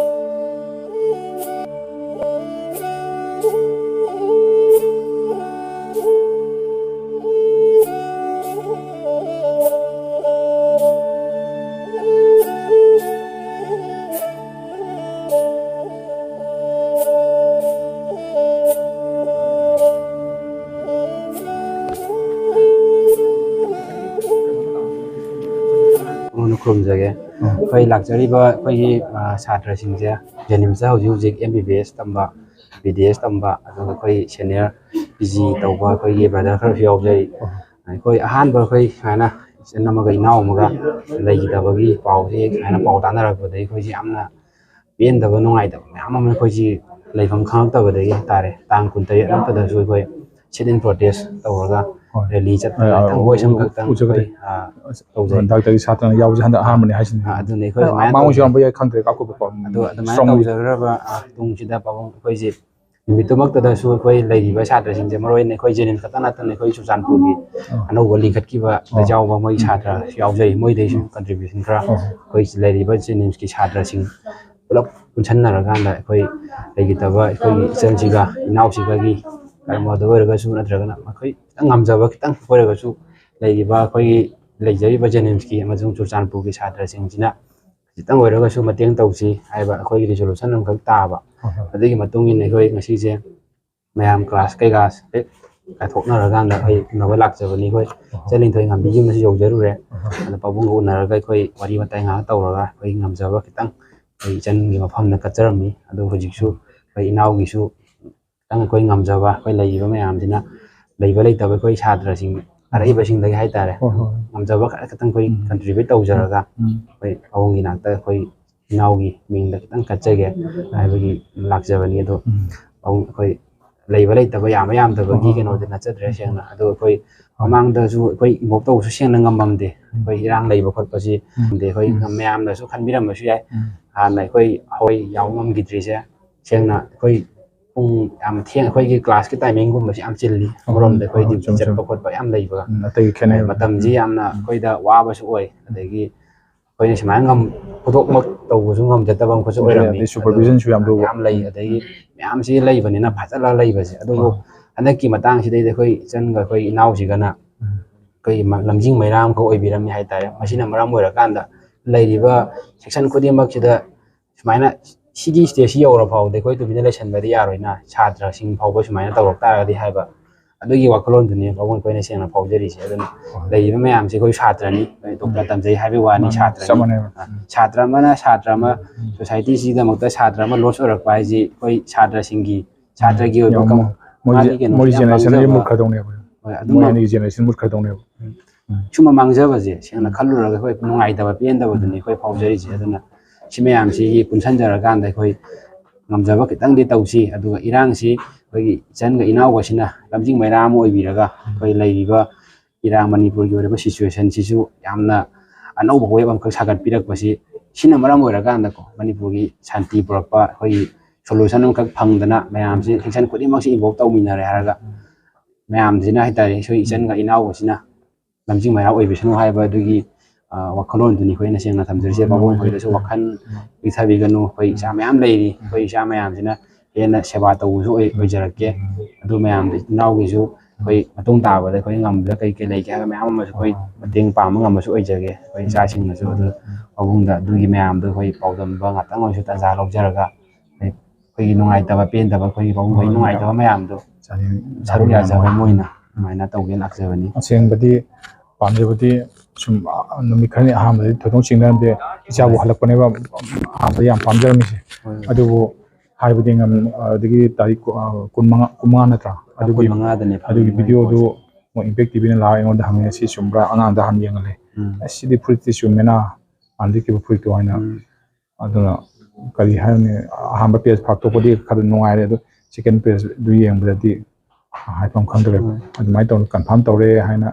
ꯈꯨꯔꯨꯝꯖꯒꯦ꯫ ꯑꯩꯈꯣꯏ ꯂꯥꯛꯆꯔꯤꯕ ꯑꯩꯈꯣꯏꯒꯤ, ꯑ, ꯁꯥꯇ꯭ꯔꯁꯤꯡꯁꯦ JNIMS ꯍꯧꯖꯤꯛ ꯍꯧꯖꯤꯛ MBBS ꯇꯝꯕ, BDS ꯇꯝꯕ, ꯑꯗꯨꯒ ꯑꯩꯈꯣꯏ senior PG ꯇꯧꯕ ꯑꯩꯈꯣꯏꯒꯤ brother ꯈꯔꯁꯨ ꯌꯥꯎꯖꯩ꯫ ꯑꯩꯈꯣꯏ ꯑꯍꯥꯟꯕ ꯑꯩꯈꯣꯏ ꯁꯨꯃꯥꯏꯅ ꯏꯆꯟ ꯑꯃꯒ ꯏꯅꯥꯎ ꯑꯃꯒ ꯂꯩꯈꯤꯗꯕꯒꯤ ꯄꯥꯎꯁꯦ ꯁꯨꯃꯥꯏꯅ ꯄꯥꯎ ꯇꯥꯅꯔꯛꯄꯗꯒꯤ ꯑꯩꯈꯣꯏꯁꯦ ꯌꯥꯝꯅ ꯄꯦꯟꯗꯕ, ꯅꯨꯡꯉꯥꯏꯇꯕ ꯃꯌꯥꯝ ꯑꯃ ꯑꯩꯈꯣꯏꯁꯤ ꯂꯩꯐꯝ ꯈꯪꯉꯛꯇꯕꯗꯒꯤ ꯍꯥꯏꯇꯥꯔꯦ, ꯇꯥꯡ ꯀꯨꯟꯇꯔꯦꯠ ꯅꯠꯇꯗꯁꯨ ꯑꯩꯈꯣꯏ sit-in protest ꯇꯧꯔꯒ ꯍꯣꯏ꯫ Rally ꯆꯠꯄ ꯑ, ꯑ, ꯈꯤꯇꯪ ꯎ-, ꯃꯣꯏ ꯁꯝ ꯎ-, ꯈꯛꯇꯪ ꯎꯖꯕꯗꯤ꯫ ꯑꯩꯈꯣꯏ, ꯑ, ꯇꯧꯖꯩ꯫ ꯗꯥꯛꯇꯔꯒꯤ ꯁꯥꯇ꯭ꯔꯅ ꯌꯥꯎꯕꯁꯦ ꯍꯟꯗꯛ ꯑꯍꯥꯟꯕꯅꯦ ꯍꯥꯏꯁꯤꯅꯤ꯫ ꯑ, ꯑꯗꯨꯅꯦ ꯑꯩꯈꯣꯏ ꯑ, ꯑꯗꯨꯃꯥꯏꯅ ꯃꯥꯡꯉꯣꯏꯁꯨ ꯇꯧꯖꯩ꯫ ꯌꯥꯝꯕ ꯌꯥꯏ ꯈꯪꯗ꯭ꯔꯦ, ꯑꯀꯨꯞꯄ ꯄꯥꯎ ꯑꯗꯨ ꯑꯗꯨꯃꯥꯏꯅ strongly ꯇꯧꯖꯈ꯭ꯔꯕ, ꯑ, ꯇꯨꯡꯁꯤꯗ ꯄꯥꯕꯨꯡ ꯑꯩꯈꯣꯏꯁꯦ ꯅꯨꯃꯤꯠꯇꯨꯃꯛꯇꯗꯁꯨ ꯑꯩꯈꯣꯏ ꯂꯩꯔꯤꯕ ꯁꯥꯇ꯭ꯔꯁꯤꯡꯁꯦ, ꯃꯔꯨ ꯑꯣꯏꯅ ꯑꯩꯈꯣꯏ ꯖꯦꯅꯤꯝꯁ ꯈꯛꯇ ꯅꯠꯇꯅ ꯑꯩꯈꯣꯏ ꯆꯨꯔꯆꯥꯟꯄꯨꯔꯒꯤ ꯑꯅꯧꯕ ꯂꯤꯡꯈꯠꯈꯤꯕꯗ ꯌꯥꯎꯕ ꯃꯣꯏ ꯁꯥꯇ꯭ꯔꯁꯨ ꯌꯥꯎꯖꯩ꯫ ꯃꯣꯏꯗꯩꯁꯨ ꯀꯟꯇ꯭ꯔꯤꯕ꯭ꯌꯨꯁꯟ ꯈꯔ ꯑꯩꯈꯣꯏ ꯂꯩꯔꯤꯕ ꯖꯦꯅꯤꯝꯁꯀꯤ ꯁꯥꯇ꯭ꯔꯁꯤꯡ ꯄꯨꯂꯞ ꯄꯨꯟꯁꯟꯅꯔꯀꯥꯟꯗ ꯑꯩꯈꯣꯏ ꯂꯩꯈꯤꯗꯕ ꯑꯩꯈꯣꯏꯒꯤ ꯏꯆꯟꯁꯤꯒ ꯏꯅꯥꯎꯁꯤꯒꯒꯤ ꯀꯔꯃꯗ ꯑꯣꯏꯔꯒꯁꯨ, ꯅꯠꯇ꯭ꯔꯒꯅ ꯑꯩꯈꯣꯏ ꯈꯤꯇꯪ ꯉꯝꯖꯕ ꯈꯤꯇꯪ ꯑꯣꯏꯔꯒꯁꯨ, ꯂꯩꯔꯤꯕ ꯑꯩꯈꯣꯏꯒꯤ ꯂꯩꯖꯔꯤꯕ ꯖꯦꯅꯤꯝꯁꯀꯤ ꯑꯃꯁꯨꯡ ꯆꯨꯔꯆꯥꯟꯄꯨꯔꯒꯤ ꯁꯥꯇ꯭ꯔꯁꯤꯡꯁꯤꯅ ꯈꯤꯇꯪ ꯑꯣꯏꯔꯒꯁꯨ ꯃꯇꯦꯡ ꯇꯧꯁꯤ ꯍꯥꯏꯕ ꯑꯩꯈꯣꯏꯒꯤ ꯔꯤꯖꯣꯂꯨꯁꯟ ꯑꯃꯈꯛ ꯇꯥꯕ꯫ ꯑꯗꯨꯒꯤ ꯃꯇꯨꯡ ꯏꯟꯅ ꯑꯩꯈꯣꯏ ꯉꯁꯤꯁꯦ ꯃꯌꯥꯝ ꯀ꯭ꯂꯥꯁ ꯀꯩꯀꯥ ꯍꯦꯛ ꯀꯥꯏꯊꯣꯛꯅꯔꯀꯥꯟꯗ ꯑꯩꯈꯣꯏ ꯎꯅꯕ ꯂꯥꯛꯆꯕꯅꯤ꯫ ꯑꯩꯈꯣꯏ ꯏꯆꯟ ꯂꯤꯟꯊꯣꯏ ꯉꯝꯕꯤꯒꯤ ꯌꯨꯝꯗꯁꯨ ꯌꯧꯖꯔꯨꯔꯦ꯫ ꯑꯗ ꯄꯥꯕꯨꯡꯒ ꯎꯅꯔꯒ ꯑꯩꯈꯣꯏ ꯋꯥꯔꯤ ꯋꯥꯇꯥꯏ ꯉꯥꯏꯍꯥꯛ ꯇꯧꯔꯒ ꯑꯩꯈꯣꯏ ꯉꯝꯖꯕ ꯈꯤꯇꯪ ꯑꯩꯈꯣꯏ ꯏꯆꯟꯒꯤ ꯃꯐꯝꯗ ꯀꯠꯆꯔꯝꯃꯤ꯫ ꯑꯗꯨ ꯍꯧꯖꯤꯛꯁꯨ ꯑꯩꯈꯣꯏ ꯏꯅꯥꯎꯒꯤꯁꯨ ꯈꯤꯇꯪ ꯑꯩꯈꯣꯏ ꯉꯝꯖꯕ, ꯑꯩꯈꯣꯏ ꯂꯩꯔꯤꯕ ꯃꯌꯥꯝꯁꯤꯅ, ꯂꯩꯕ ꯂꯩꯇꯕ ꯑꯩꯈꯣꯏ ꯁꯥꯇ꯭ꯔꯁꯤꯡ ꯑꯔꯩꯕꯁꯤꯡꯗꯒꯤ ꯍꯥꯏꯇꯥꯔꯦ, ꯉꯝꯖꯕ ꯈꯔ ꯈꯤꯇꯪ ꯑꯩꯈꯣꯏ ꯀꯟꯇ꯭ꯔꯤꯕ꯭ꯌꯨꯠ ꯇꯧꯖꯔꯒ ꯑꯩꯈꯣꯏ ꯄꯥꯕꯨꯡꯒꯤ ꯅꯥꯛꯇ ꯑꯩꯈꯣꯏ ꯏꯅꯥꯎꯒꯤ ꯃꯤꯡꯗ ꯈꯤꯇꯪ ꯀꯠꯆꯒꯦ ꯍꯥꯏꯕꯒꯤ ꯂꯥꯛꯆꯕꯅꯤ꯫ ꯑꯗꯣ ꯄꯥꯕꯨꯡ ꯑꯩꯈꯣꯏ ꯂꯩꯕ ꯂꯩꯇꯕ, ꯌꯥꯝꯕ ꯌꯥꯝꯗꯕꯒꯤ ꯀꯩꯅꯣꯗꯤ ꯅꯠꯆꯗ꯭ꯔꯦ꯫ ꯁꯦꯡꯅ ꯑꯗꯣ ꯑꯩꯈꯣꯏ ꯃꯃꯥꯡꯗꯁꯨ ꯑꯩꯈꯣꯏ involve ꯇꯧꯕꯁꯨ ꯁꯦꯡꯅ ꯉꯝꯃꯝꯗꯦ꯫ ꯑꯩꯈꯣꯏ ꯏꯔꯥꯡ ꯂꯩꯕ ꯈꯣꯠꯄꯁꯤ ꯉꯝꯗꯦ꯫ ꯑꯩꯈꯣꯏ ꯃꯌꯥꯝꯅꯁꯨ ꯈꯟꯕꯤꯔꯝꯕꯁꯨ ꯌꯥꯏ, ꯍꯥꯟꯅ ꯑꯩꯈꯣꯏ ꯍꯣꯏ ꯌꯥꯎꯕ ꯉꯝꯈꯤꯗ꯭ꯔꯤꯁꯦ꯫ ꯁꯦꯡꯅ ꯑꯩꯈꯣꯏ ꯄꯨꯡ ꯌꯥꯝ ꯊꯦꯡ-, ꯑꯩꯈꯣꯏꯒꯤ ꯀ꯭ꯂꯥꯁꯀꯤ ꯇꯥꯏꯃꯤꯡꯒꯨꯝꯕꯁꯤ ꯌꯥꯝ ꯆꯤꯜꯂꯤ꯫ ꯑꯃꯔꯣꯝꯗ ꯑꯩꯈꯣꯏ ꯗ꯭ꯌꯨꯇꯤ ꯆꯠꯄ ꯈꯣꯠꯄ ꯌꯥꯝ ꯂꯩꯕꯒ, ꯑꯇꯩ ꯈꯦꯠꯅꯩ꯫ ꯃꯇꯝꯁꯤ ꯌꯥꯝꯅ ꯑꯩꯈꯣꯏꯗ ꯋꯥꯕꯁꯨ ꯑꯣꯏ꯫ ꯑꯗꯒꯤ ꯑꯩꯈꯣꯏꯅ ꯁꯨꯃꯥꯏꯅ ꯉꯝ-, ꯄꯨꯊꯣꯛꯃꯛ ꯇꯧꯕꯁꯨ ꯉꯝꯖꯗꯕ ꯑꯃꯈꯛꯁꯨ ꯑꯣꯏꯔꯝꯃꯤ꯫ ꯑꯗꯩ supervisionꯁꯨ ꯌꯥꯝ ꯂꯨꯕ꯫ ꯌꯥꯝ ꯂꯩ꯫ ꯑꯗꯒꯤ ꯃꯌꯥꯝꯁꯤ ꯂꯩꯕꯅꯤꯅ ꯐꯥꯖꯤꯜꯂ ꯂꯩꯕꯁꯦ꯫ ꯑꯗꯨꯕꯨ ꯍꯟꯗꯛꯀꯤ ꯃꯇꯥꯡꯁꯤꯗꯩꯗ ꯑꯩꯈꯣꯏ ꯏꯆꯟꯒ ꯑꯩꯈꯣꯏ ꯏꯅꯥꯎꯁꯤꯒꯅ ꯑꯩꯈꯣꯏꯒꯤ ꯃ-, ꯂꯝꯖꯤꯡ ꯃꯩꯔꯥ ꯑꯃꯈꯛ ꯑꯣꯏꯕꯤꯔꯝꯃꯤ ꯍꯥꯏꯇꯥꯔꯦ꯫ ꯃꯁꯤꯅ ꯃꯔꯝ ꯑꯣꯏꯔꯀꯥꯟꯗ ꯂꯩꯔꯤꯕ section ꯈꯨꯗꯤꯡꯃꯛꯁꯤꯗ ꯁꯨꯃꯥꯏꯅ ꯁꯤꯒꯤ stageꯁꯤ ꯌꯧꯔ ꯐꯥꯎꯕꯗ ꯑꯩꯈꯣꯏ ꯇꯨꯃꯤꯟꯅ ꯂꯩꯁꯟꯕꯗꯤ ꯌꯥꯔꯣꯏꯅ, ꯁꯥꯇ꯭ꯔꯁꯤꯡ ꯐꯥꯎꯕ ꯁꯨꯃꯥꯏꯅ ꯇꯧꯔꯛ ꯇꯥꯔꯒꯗꯤ ꯍꯥꯏꯕ, ꯑꯗꯨꯒꯤ ꯋꯥꯈꯜꯂꯣꯟꯗꯨꯅꯤ ꯄꯥꯕꯨꯡ ꯑꯩꯈꯣꯏꯅ ꯁꯦꯡꯅ ꯐꯥꯎꯖꯔꯤꯁꯦ꯫ ꯑꯗꯨꯅ ꯂꯩꯔꯤꯕ ꯃꯌꯥꯝꯁꯦ ꯑꯩꯈꯣꯏ ꯁꯥꯇ꯭ꯔꯅꯤ, ꯑꯩꯈꯣꯏ ꯗꯣꯛꯇꯔ ꯇꯝꯖꯩ ꯍꯥꯏꯕꯒꯤ ꯋꯥꯅꯤ, ꯃꯥꯅꯤ, ꯆꯞ ꯁꯥꯇ꯭ꯔꯅꯤ꯫ ꯃꯥꯟꯅꯩꯕ꯫ ꯑ, ꯁꯥꯇ꯭ꯔ ꯑꯃꯅ ꯁꯥꯇ꯭ꯔ ꯑꯃ societyꯁꯤꯒꯤꯗꯃꯛꯇ ꯁꯥꯇ꯭ꯔ ꯑꯃ loss ꯑꯣꯏꯔꯛꯄ ꯍꯥꯏꯁꯤ ꯑꯩꯈꯣꯏ ꯁꯥꯇ꯭ꯔꯁꯤꯡꯒꯤ, ꯁꯥꯇ꯭ꯔꯒꯤ ꯑꯣꯏꯕ ꯌꯥꯝ ꯀꯝ-, ꯃꯣꯏ ꯃꯥꯒꯤ ꯀꯩꯅꯣꯁꯦ ꯃꯣꯏ ꯌꯥꯝ generationꯁꯤ ꯃꯥꯡꯖꯕ꯫ ꯃꯨꯠꯈ꯭ꯔꯗꯧꯅꯦꯕ꯫ ꯍꯣꯏ, ꯑꯗꯨꯃꯛ ꯃꯣꯏ ꯑꯅꯤꯒꯤ generationꯁꯤ ꯃꯨꯠꯈ꯭ꯔꯗꯧꯅꯦꯕ꯫ ꯁꯨꯝꯕ ꯃꯥꯡꯖꯕꯁꯦ ꯁꯦꯡꯅ ꯈꯜꯂꯨꯔꯒ ꯑꯩꯈꯣꯏ ꯅꯨꯡꯉꯥꯏꯇꯕ ꯄꯦꯟꯗꯕꯗꯨꯅꯤ ꯑꯩꯈꯣꯏ ꯐꯥꯎꯖꯔꯤꯁꯦ꯫ ꯑꯗꯨꯅ ꯁꯤ ꯃꯌꯥꯝꯁꯤꯒꯤ ꯄꯨꯟꯁꯤꯟꯖꯔꯀꯥꯟꯗ ꯑꯩꯈꯣꯏ ꯉꯝꯖꯕ ꯈꯤꯇꯪꯗꯤ ꯇꯧꯁꯤ꯫ ꯑꯗꯨꯒ ꯏꯔꯥꯡꯁꯤ ꯑꯩꯈꯣꯏꯒꯤ ꯏꯆꯟꯒ ꯏꯅꯥꯎꯒꯁꯤꯅ ꯂꯝꯖꯤꯡ ꯃꯩꯔꯥ ꯑꯃ ꯑꯣꯏꯕꯤꯔꯒ ꯑꯩꯈꯣꯏ ꯂꯩꯔꯤꯕ ꯏꯔꯥꯡ, ꯃꯅꯤꯄꯨꯔꯒꯤ ꯑꯣꯏꯔꯤꯕ situationꯁꯤꯁꯨ ꯌꯥꯝꯅ ꯑꯅꯧꯕ wave ꯑꯃꯈꯛ ꯁꯥꯒꯠꯄꯤꯔꯛꯄꯁꯤ, ꯁꯤꯅ ꯃꯔꯝ ꯑꯣꯏꯔꯀꯥꯟꯗꯀꯣ ꯃꯅꯤꯄꯨꯔꯒꯤ ꯁꯥꯟꯇꯤ ꯄꯨꯔꯛꯄ, ꯑꯩꯈꯣꯏꯒꯤ ꯁꯣꯂꯨꯁꯟ ꯑꯃꯈꯛ ꯐꯪꯗꯅ ꯃꯌꯥꯝꯁꯤ ꯁꯦꯛꯁꯟ ꯈꯨꯗꯤꯡꯃꯛꯁꯤ ꯏꯟꯚꯣꯜꯕ ꯇꯧꯃꯤꯟꯅꯔꯦ ꯍꯥꯏꯔꯒ ꯃꯌꯥꯝꯁꯤꯅ ꯍꯥꯏꯇꯥꯔꯦ, ꯑꯩꯈꯣꯏ ꯏꯆꯟꯒ ꯏꯅꯥꯎꯒꯁꯤꯅ ꯂꯝꯖꯤꯡ ꯃꯌꯥꯝ ꯑꯣꯏꯕꯤꯁꯅꯨ ꯍꯥꯏꯕ ꯑꯗꯨꯒꯤ ꯋꯥꯈꯜꯂꯣꯟꯗꯨꯅꯤ ꯑꯩꯈꯣꯏꯅ ꯁꯦꯡꯅ ꯊꯝꯖꯔꯤꯁꯦ꯫ ꯄꯥꯕꯨꯡ ꯈꯣꯏꯗꯁꯨ ꯋꯥꯈꯜ ꯄꯤꯛꯊꯕꯤꯒꯅꯨ꯫ ꯑꯩꯈꯣꯏ ꯏꯆꯥ ꯃꯌꯥꯝ ꯂꯩꯔꯤ, ꯑꯩꯈꯣꯏ ꯏꯆꯥ ꯃꯌꯥꯝꯁꯤꯅ ꯍꯦꯟꯅ ꯁꯦꯕꯥ ꯇꯧꯕꯁꯨ ꯑꯣꯏ-, ꯑꯣꯏꯖꯔꯛꯀꯦ꯫ ꯑꯗꯨ ꯃꯌꯥꯝꯗ ꯏꯅꯥꯎꯒꯤꯁꯨ ꯑꯩꯈꯣꯏ ꯃꯇꯨꯡ ꯇꯥꯕꯗ ꯑꯩꯈꯣꯏ ꯉꯝꯕꯗ ꯀꯩ ꯀꯩ ꯂꯩꯒꯦ ꯍꯥꯏꯕ ꯃꯌꯥꯝ ꯑꯃꯁꯨ ꯑꯩꯈꯣꯏ ꯃꯇꯦꯡ ꯄꯥꯡꯕ ꯉꯝꯕꯁꯨ ꯑꯣꯏꯖꯒꯦ꯫ ꯑꯩꯈꯣꯏ ꯏꯆꯥꯁꯤꯡꯅꯁꯨ ꯑꯗꯨ ꯄꯥꯕꯨꯡꯗ ꯑꯗꯨꯒꯤ ꯃꯌꯥꯝꯗꯣ ꯑꯩꯈꯣꯏ ꯄꯥꯎꯗꯝꯕ ꯉꯥꯛꯇꯪ ꯑꯣꯏꯔꯁꯨ ꯇꯥꯟꯖꯥ ꯂꯧꯖꯔꯒ ꯑꯩꯈꯣꯏꯒꯤ ꯅꯨꯡꯉꯥꯏꯇꯕ ꯄꯦꯟꯗꯕ ꯑꯩꯈꯣꯏꯒꯤ ꯄꯥꯕꯨꯡ ꯈꯣꯏꯒꯤ ꯅꯨꯡꯉꯥꯏꯇꯕ ꯃꯌꯥꯝꯗꯣ ꯁꯔꯨꯛ ꯌꯥꯖꯕ ꯑꯃ ꯑꯣꯏꯅ ꯑꯗꯨꯃꯥꯏꯅ ꯇꯧꯒꯦꯅ ꯂꯥꯛꯆꯕꯅꯤ꯫ ꯑꯁꯦꯡꯕꯗꯤ ꯄꯥꯝꯖꯕꯗꯤ ꯁꯨꯝ, ꯑ, ꯅꯨꯃꯤꯠ ꯈꯔꯅꯤ ꯑꯍꯥꯟꯕꯗꯗꯤ ꯊꯣꯏꯗꯣꯛ ꯆꯤꯡꯅꯔꯝꯗꯦ꯫ ꯏꯆꯥꯕꯨ ꯍꯜꯂꯛꯄꯅꯦꯕ ꯑꯍꯥꯟꯕꯗ ꯌꯥꯝ ꯄꯥꯝꯖꯔꯝꯃꯤꯁꯦ꯫ ꯍꯣꯏ꯫ ꯑꯗꯨꯕꯨ ꯍꯥꯏꯕꯗꯤ ꯉꯝ-, ꯑꯗꯒꯤ ꯇꯥꯔꯤꯛ ꯀꯨ-, ꯑ, ꯀꯨꯟꯃꯉꯥ, ꯀꯨꯟꯃꯉꯥ ꯅꯠꯇ꯭ꯔꯥ? ꯑꯗꯨꯒꯤ, ꯀꯨꯟꯃꯉꯥꯗꯅꯦ ꯑꯗꯨꯒꯤ ꯐꯪꯉꯤꯅꯦ ꯚꯤꯗꯤꯑꯣꯗꯨ ꯃꯣꯏ ꯏꯝꯄꯦꯛ ꯇꯤꯚꯤꯅ ꯂꯥꯛꯑꯒ ꯑꯩꯉꯣꯟꯗ ꯍꯪꯉꯦ, "ꯁꯤ ꯆꯨꯝꯕ꯭ꯔꯥ?" ꯑꯉꯥꯡꯗ ꯍꯥꯟꯅ ꯌꯦꯡꯍꯜꯂꯦ꯫ ꯎꯝ꯫ "ꯑꯁ, ꯁꯤꯗꯤ ꯐꯨꯔꯤꯠꯇꯤ ꯆꯨꯝꯃꯦꯅ, ꯍꯥꯟꯅ ꯂꯤꯠꯈꯤꯕ ꯐꯨꯔꯤꯠꯇꯣ" ꯍꯥꯏꯅ꯫ ꯎꯝ꯫ ꯑꯗꯨꯅ ꯀꯔꯤ ꯍꯥꯏꯔꯨꯅꯤ, ꯑꯍꯥꯟꯕ ꯄꯦꯖ ꯐꯥꯛꯇꯣꯛꯄꯗꯤ ꯈꯔ ꯅꯨꯡꯉꯥꯏꯔꯦ, ꯑꯗꯣ ꯁꯦꯀꯦꯟ ꯄꯦꯖꯗꯨ ꯌꯦꯡꯕꯗꯗꯤ ꯍꯥꯏꯐꯝ ꯈꯪꯗ꯭ꯔꯦ꯫ ꯎꯝ꯫ ꯑꯗꯨꯃꯥꯏꯅ ꯇꯧꯅ ꯀꯟꯐꯥꯔꯝ ꯇꯧꯔꯦ ꯍꯥꯏꯅ,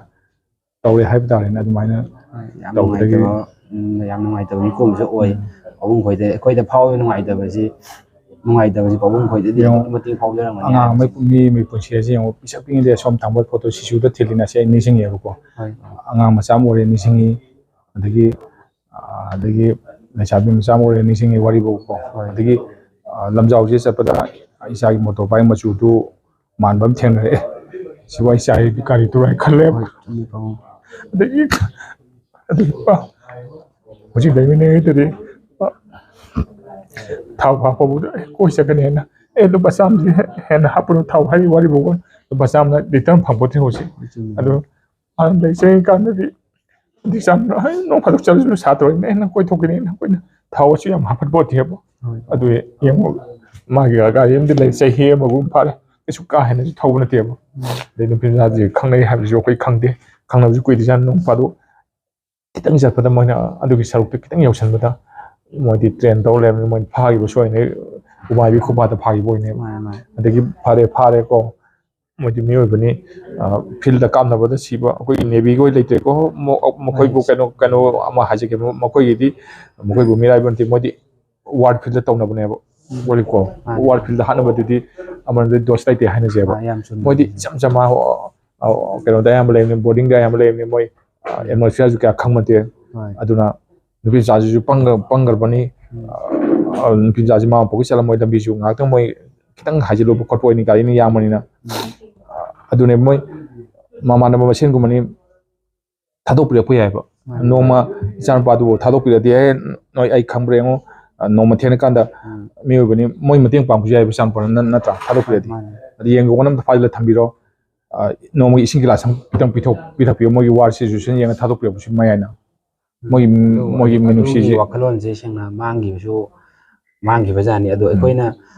ꯇꯧꯔꯦ ꯍꯥꯏꯕ ꯇꯥꯔꯦꯅꯦ꯫ ꯑꯗꯨꯃꯥꯏꯅ ꯍꯣꯏ, ꯌꯥꯝ ꯇꯧꯕꯗꯒꯤ ꯅꯨꯡꯉꯥꯏꯇꯕ, ꯎꯝ, ꯌꯥꯝ ꯅꯨꯡꯉꯥꯏꯇꯕ ꯃꯤꯀꯨꯞ ꯑꯃꯁꯨ ꯑꯣꯏ꯫ ꯎꯝ꯫ ꯄꯥꯕꯨꯡ ꯈꯣꯏꯗ, ꯑꯩꯈꯣꯏꯗ ꯐꯥꯎꯔꯤꯕ ꯅꯨꯡꯉꯥꯏꯇꯕꯁꯤ, ꯅꯨꯡꯉꯥꯏꯇꯕꯁꯤ ꯄꯥꯕꯨꯡ ꯈꯣꯏꯗꯗꯤ ꯌꯦꯡꯉꯣ, ꯑꯗꯨꯛꯀꯤ ꯃꯇꯤꯛ ꯐꯥꯎꯖꯔꯝꯒꯅꯤ ꯑꯉꯥꯡ ꯍꯥꯏꯕꯁꯤ꯫ ꯑꯃꯒꯤ ꯃꯤ, ꯃꯤ ꯄꯨꯟꯁꯤ ꯑꯁꯤ ꯌꯦꯡꯉꯣ, ꯄꯤꯁꯛ ꯄꯤꯛꯉꯩꯗ ꯁꯣꯝ ꯊꯥꯡꯃꯩꯕꯟ ꯐꯣꯇꯣ ꯁꯤꯁꯨꯗ ꯊꯤꯜꯂꯤꯅ ꯁꯤ ꯑꯩ ꯅꯤꯡꯁꯤꯡꯉꯦꯕꯀꯣ꯫ ꯍꯣꯏ꯫ ꯑꯉꯥꯡ ꯃꯆꯥ ꯑꯃ ꯑꯣꯏꯔꯦ ꯅꯤꯡꯁꯤꯡꯉꯤ, ꯑꯗꯒꯤ, ꯑ, ꯑꯗꯒꯤ ꯂꯩꯁꯥꯕꯤ ꯃꯆꯥ ꯑꯃ ꯑꯣꯏꯔꯦ ꯅꯤꯡꯁꯤꯡꯉꯤ ꯋꯥꯔꯤꯕꯨꯀꯣ꯫ ꯍꯣꯏ꯫ ꯑꯗꯒꯤ, ꯑ, ꯂꯝꯖꯥꯎꯁꯦ ꯆꯠꯄꯗ ꯏꯆꯥꯒꯤ ꯃꯣꯇꯣꯔ ꯕꯥꯏꯛ ꯃꯆꯨꯗꯨ ꯃꯥꯟꯕ ꯑꯃ ꯊꯦꯡꯅꯔꯛꯑꯦ꯫ ꯁꯤꯕꯨ ꯑꯩ ꯏꯆꯥꯒꯤ ꯒꯥꯔꯤꯗꯨꯔꯥ ꯍꯥꯏꯅ ꯈꯜꯂꯦꯕ꯫ ꯍꯣꯏ, ꯆꯨꯝꯃꯤ, ꯄꯥꯕꯨꯡ꯫ ꯑꯗꯒꯤ, ꯑꯗꯒꯤ ꯄꯥ-, ꯍꯧꯖꯤꯛ ꯂꯩꯃꯤꯟꯅꯔꯤꯗꯨꯗꯤ, ꯑ, ꯊꯥꯎ ꯍꯥꯞꯄꯕꯨ, "ꯑꯦ, ꯀꯣꯏ ꯆꯠꯀꯅꯤ" ꯍꯥꯏꯅ, "ꯑꯦ, ꯂꯨꯄꯥ ꯆꯥꯝꯃꯗꯤ ꯍꯦꯟꯅ ꯍꯥꯞꯄꯨꯅꯨ ꯊꯥꯎ" ꯍꯥꯏꯔꯤ ꯋꯥꯔꯤꯕꯨ, ꯂꯨꯄꯥ ꯆꯥꯝꯃꯅ ꯂꯤꯇꯔ ꯑꯃ ꯐꯪꯄꯣꯠꯇꯦ ꯍꯧꯖꯤꯛ꯫ ꯍꯣꯏ, ꯆꯨꯝꯃꯤ꯫ ꯑꯗꯣ ꯍꯥꯟꯅ ꯂꯩꯖꯔꯤꯀꯥꯟꯗꯗꯤ ꯑꯗꯨꯛ ꯆꯥꯝꯃ, ꯑꯩ ꯅꯣꯡ ꯐꯥꯗꯣꯛ ꯆꯠꯂꯁꯨ ꯁꯥꯇ꯭ꯔ ꯑꯣꯏꯅ ꯑꯩꯅ ꯀꯣꯏꯊꯣꯛꯀꯅꯤ, ꯑꯩꯅ ꯀꯣꯏꯅ ꯊꯥꯎ ꯑꯁꯨꯛ ꯌꯥꯝ ꯍꯥꯞꯄꯠꯄ ꯄꯣꯠꯇꯦꯕ꯫ ꯍꯣꯏ꯫ ꯑꯗꯨ ꯌꯦꯡꯉꯣ, ꯃꯥꯒꯤ ꯒꯥꯔꯤ ꯑꯃꯗꯤ ꯂꯩ, ꯆꯍꯤ ꯑꯃꯒꯨꯝ ꯐꯥꯔꯦ, ꯀꯩꯁꯨ ꯀꯥ ꯍꯦꯟꯅꯁꯨ ꯊꯧꯕ ꯅꯠꯇꯦꯕ꯫ ꯎꯝ꯫ ꯑꯗꯩ ꯅꯨꯄꯤ ꯃꯆꯥꯁꯤꯒ ꯈꯪꯅꯩ ꯍꯥꯏꯕꯁꯨ ꯑꯩꯈꯣꯏ ꯈꯪꯗꯦ, ꯈꯪꯅꯕꯁꯨ ꯀꯨꯏꯗ꯭ꯔꯤꯖꯥꯠꯅꯤ꯫ ꯅꯣꯡ ꯐꯥꯗꯣꯛ ꯈꯤꯇꯪ ꯆꯠꯄꯗ ꯃꯣꯏꯅ ꯑꯗꯨꯒꯤ ꯁꯔꯨꯛꯇ ꯈꯤꯇꯪ ꯌꯧꯁꯟꯕꯗ ꯃꯣꯏꯗꯤ ꯇ꯭ꯔꯦꯟ ꯇꯧꯔ ꯂꯩꯔꯕꯅꯤꯅ ꯃꯣꯏꯅ ꯐꯥꯈꯤꯕ ꯁꯣꯏꯅ ꯎꯃꯥꯏꯕꯤ ꯈꯨꯄꯥꯗ ꯐꯥꯈꯤꯕ ꯑꯣꯏꯅꯦꯕ꯫ ꯃꯥꯅꯦ, ꯃꯥꯅꯦ꯫ ꯑꯗꯒꯤ ꯐꯔꯦ, ꯐꯥꯔꯦꯀꯣ, ꯃꯣꯏꯗꯤ ꯃꯤꯑꯣꯏꯕꯅꯤ, ꯑ, ꯐꯤꯜꯗ ꯀꯥꯞꯅꯕꯗ ꯁꯤꯕ ꯑꯩꯈꯣꯏꯒꯤ ꯅꯦꯚꯤꯈꯣꯏ ꯂꯩꯇ꯭ꯔꯦꯀꯣ, ꯃꯣ-, ꯃꯈꯣꯏꯕꯨ ꯃꯥꯅꯦ꯫ ꯀꯩꯅꯣ, ꯀꯩꯅꯣ ꯑꯃ ꯍꯥꯏꯖꯒꯦ, ꯃꯈꯣꯏꯒꯤꯗꯤ, ꯃꯈꯣꯏꯕꯨ ꯃꯤꯔꯥꯏꯕ ꯅꯠꯇꯦ, ꯃꯣꯏꯗꯤ ꯋꯥꯔ ꯐꯤꯜꯗ ꯇꯧꯅꯕꯅꯦꯕ꯫ ꯋꯥꯔꯤꯀꯣ, ꯃꯥꯅꯦ꯫ ꯋꯥꯔ ꯐꯤꯜꯗ ꯍꯥꯠꯅꯕꯗꯨꯗꯤ ꯑꯃꯔꯣꯝꯗ ꯗꯣꯁ ꯂꯩꯇꯦ ꯍꯥꯏꯅꯁꯦꯕ꯫ ꯑꯥ, ꯌꯥꯝ ꯆꯨꯝꯃꯦ꯫ ꯃꯣꯏꯗꯤ ꯏꯆꯝ ꯆꯝꯕ, ꯑ, ꯑ, ꯀꯩꯅꯣꯗ ꯑꯌꯥꯝꯕ ꯂꯩꯕꯅꯤ, ꯕꯣꯔꯗꯤꯡꯗ ꯑꯌꯥꯝꯕ ꯂꯩꯕꯅꯤ꯫ ꯃꯣꯏ, ꯑ, ꯎꯝ꯫ ꯑꯦꯠꯃꯣꯁꯐꯤꯌꯔꯁꯨ ꯀꯌꯥ ꯈꯪꯕ ꯅꯠꯇꯦ꯫ ꯍꯣꯏ꯫ ꯑꯗꯨꯅ ꯅꯨꯄꯤ ꯃꯆꯥꯁꯤꯁꯨ ꯄꯪꯒ-, ꯄꯪꯒ꯭ꯔꯕꯅꯤ꯫ ꯎꯝ꯫ ꯑ, ꯅꯨꯄꯤ ꯃꯆꯥꯁꯤ ꯃꯃꯥ ꯃꯄꯥꯒꯤ ꯆꯠꯂꯝꯃꯣꯏ, ꯂꯝꯕꯤꯁꯨ ꯉꯥꯏꯍꯥꯛꯇꯪ ꯃꯣꯏ ꯈꯤꯇꯪ ꯍꯥꯏꯖꯤꯜꯂꯨꯕ ꯈꯣꯠꯄ ꯑꯣꯏꯅꯤ, ꯒꯥꯔꯤꯅ ꯌꯥꯝꯕꯅꯤꯅ꯫ ꯎꯝ꯫ ꯑꯗꯨꯅꯦ ꯃꯣꯏ ꯃꯃꯥꯟꯅꯕ ꯃꯁꯦꯟꯒꯨꯝꯕꯅꯤ, ꯊꯥꯗꯣꯛꯄꯤꯔꯛꯄ ꯌꯥꯏꯕ꯫ ꯃꯥꯅꯤ꯫ ꯅꯣꯡꯃ ꯏꯆꯥꯅꯨꯄꯥꯗꯨꯕꯨ ꯊꯥꯗꯣꯛꯄꯤꯔꯗꯤ, "ꯑꯦ, ꯅꯣꯏ ꯑꯩ ꯈꯪꯕ꯭ꯔꯥ ꯌꯦꯡꯉꯣ", ꯑ, ꯅꯣꯡꯃ ꯊꯦꯡꯅꯀꯥꯟꯗ ꯎꯝ꯫ ꯃꯤꯑꯣꯏꯕꯅꯤ, ꯃꯣꯏ ꯃꯇꯦꯡ ꯄꯥꯡꯕꯁꯨ ꯌꯥꯏꯕ, ꯏꯆꯥꯅꯨꯄꯥꯗꯨ ꯅꯠꯇ꯭ꯔꯥ? ꯊꯥꯗꯣꯛꯄꯤꯔꯗꯤ꯫ ꯃꯥꯅꯤ꯫ ꯑꯗꯨ ꯌꯦꯟꯒꯨꯝꯕ ꯑꯃ ꯐꯥꯖꯤꯜꯂ ꯊꯝꯕꯤꯔꯣ, ꯑ, ꯅꯣꯡꯃꯒꯤ ꯏꯁꯤꯡ ꯒꯤꯂꯥꯁ ꯑꯃ ꯈꯤꯇꯪ ꯄꯤꯊꯣꯛ-, ꯄꯤꯊꯛꯄꯤꯌꯣ, ꯃꯣꯏꯒꯤ ꯋꯥꯔꯗ ꯁꯤꯆꯨꯋꯦꯁꯟ ꯌꯦꯡꯉ ꯊꯥꯗꯣꯛꯄꯤꯔꯛꯄꯁꯨ ꯃꯌꯥꯏꯅ꯫ ꯃꯣꯏꯒꯤ, ꯑꯗꯨ, ꯃꯣꯏꯒꯤ ꯑꯗꯨꯒꯤ ꯃꯤꯅꯨꯡꯁꯤꯁꯦ꯫ ꯋꯥꯈꯜꯂꯣꯟꯁꯦ ꯁꯦꯡꯅ ꯃꯥꯡꯈꯤꯕꯁꯨ ꯃꯥꯡꯈꯤꯕꯖꯥꯠꯅꯤ꯫ ꯑꯗꯣ ꯎꯝ꯫ ꯑꯩꯈꯣꯏꯅ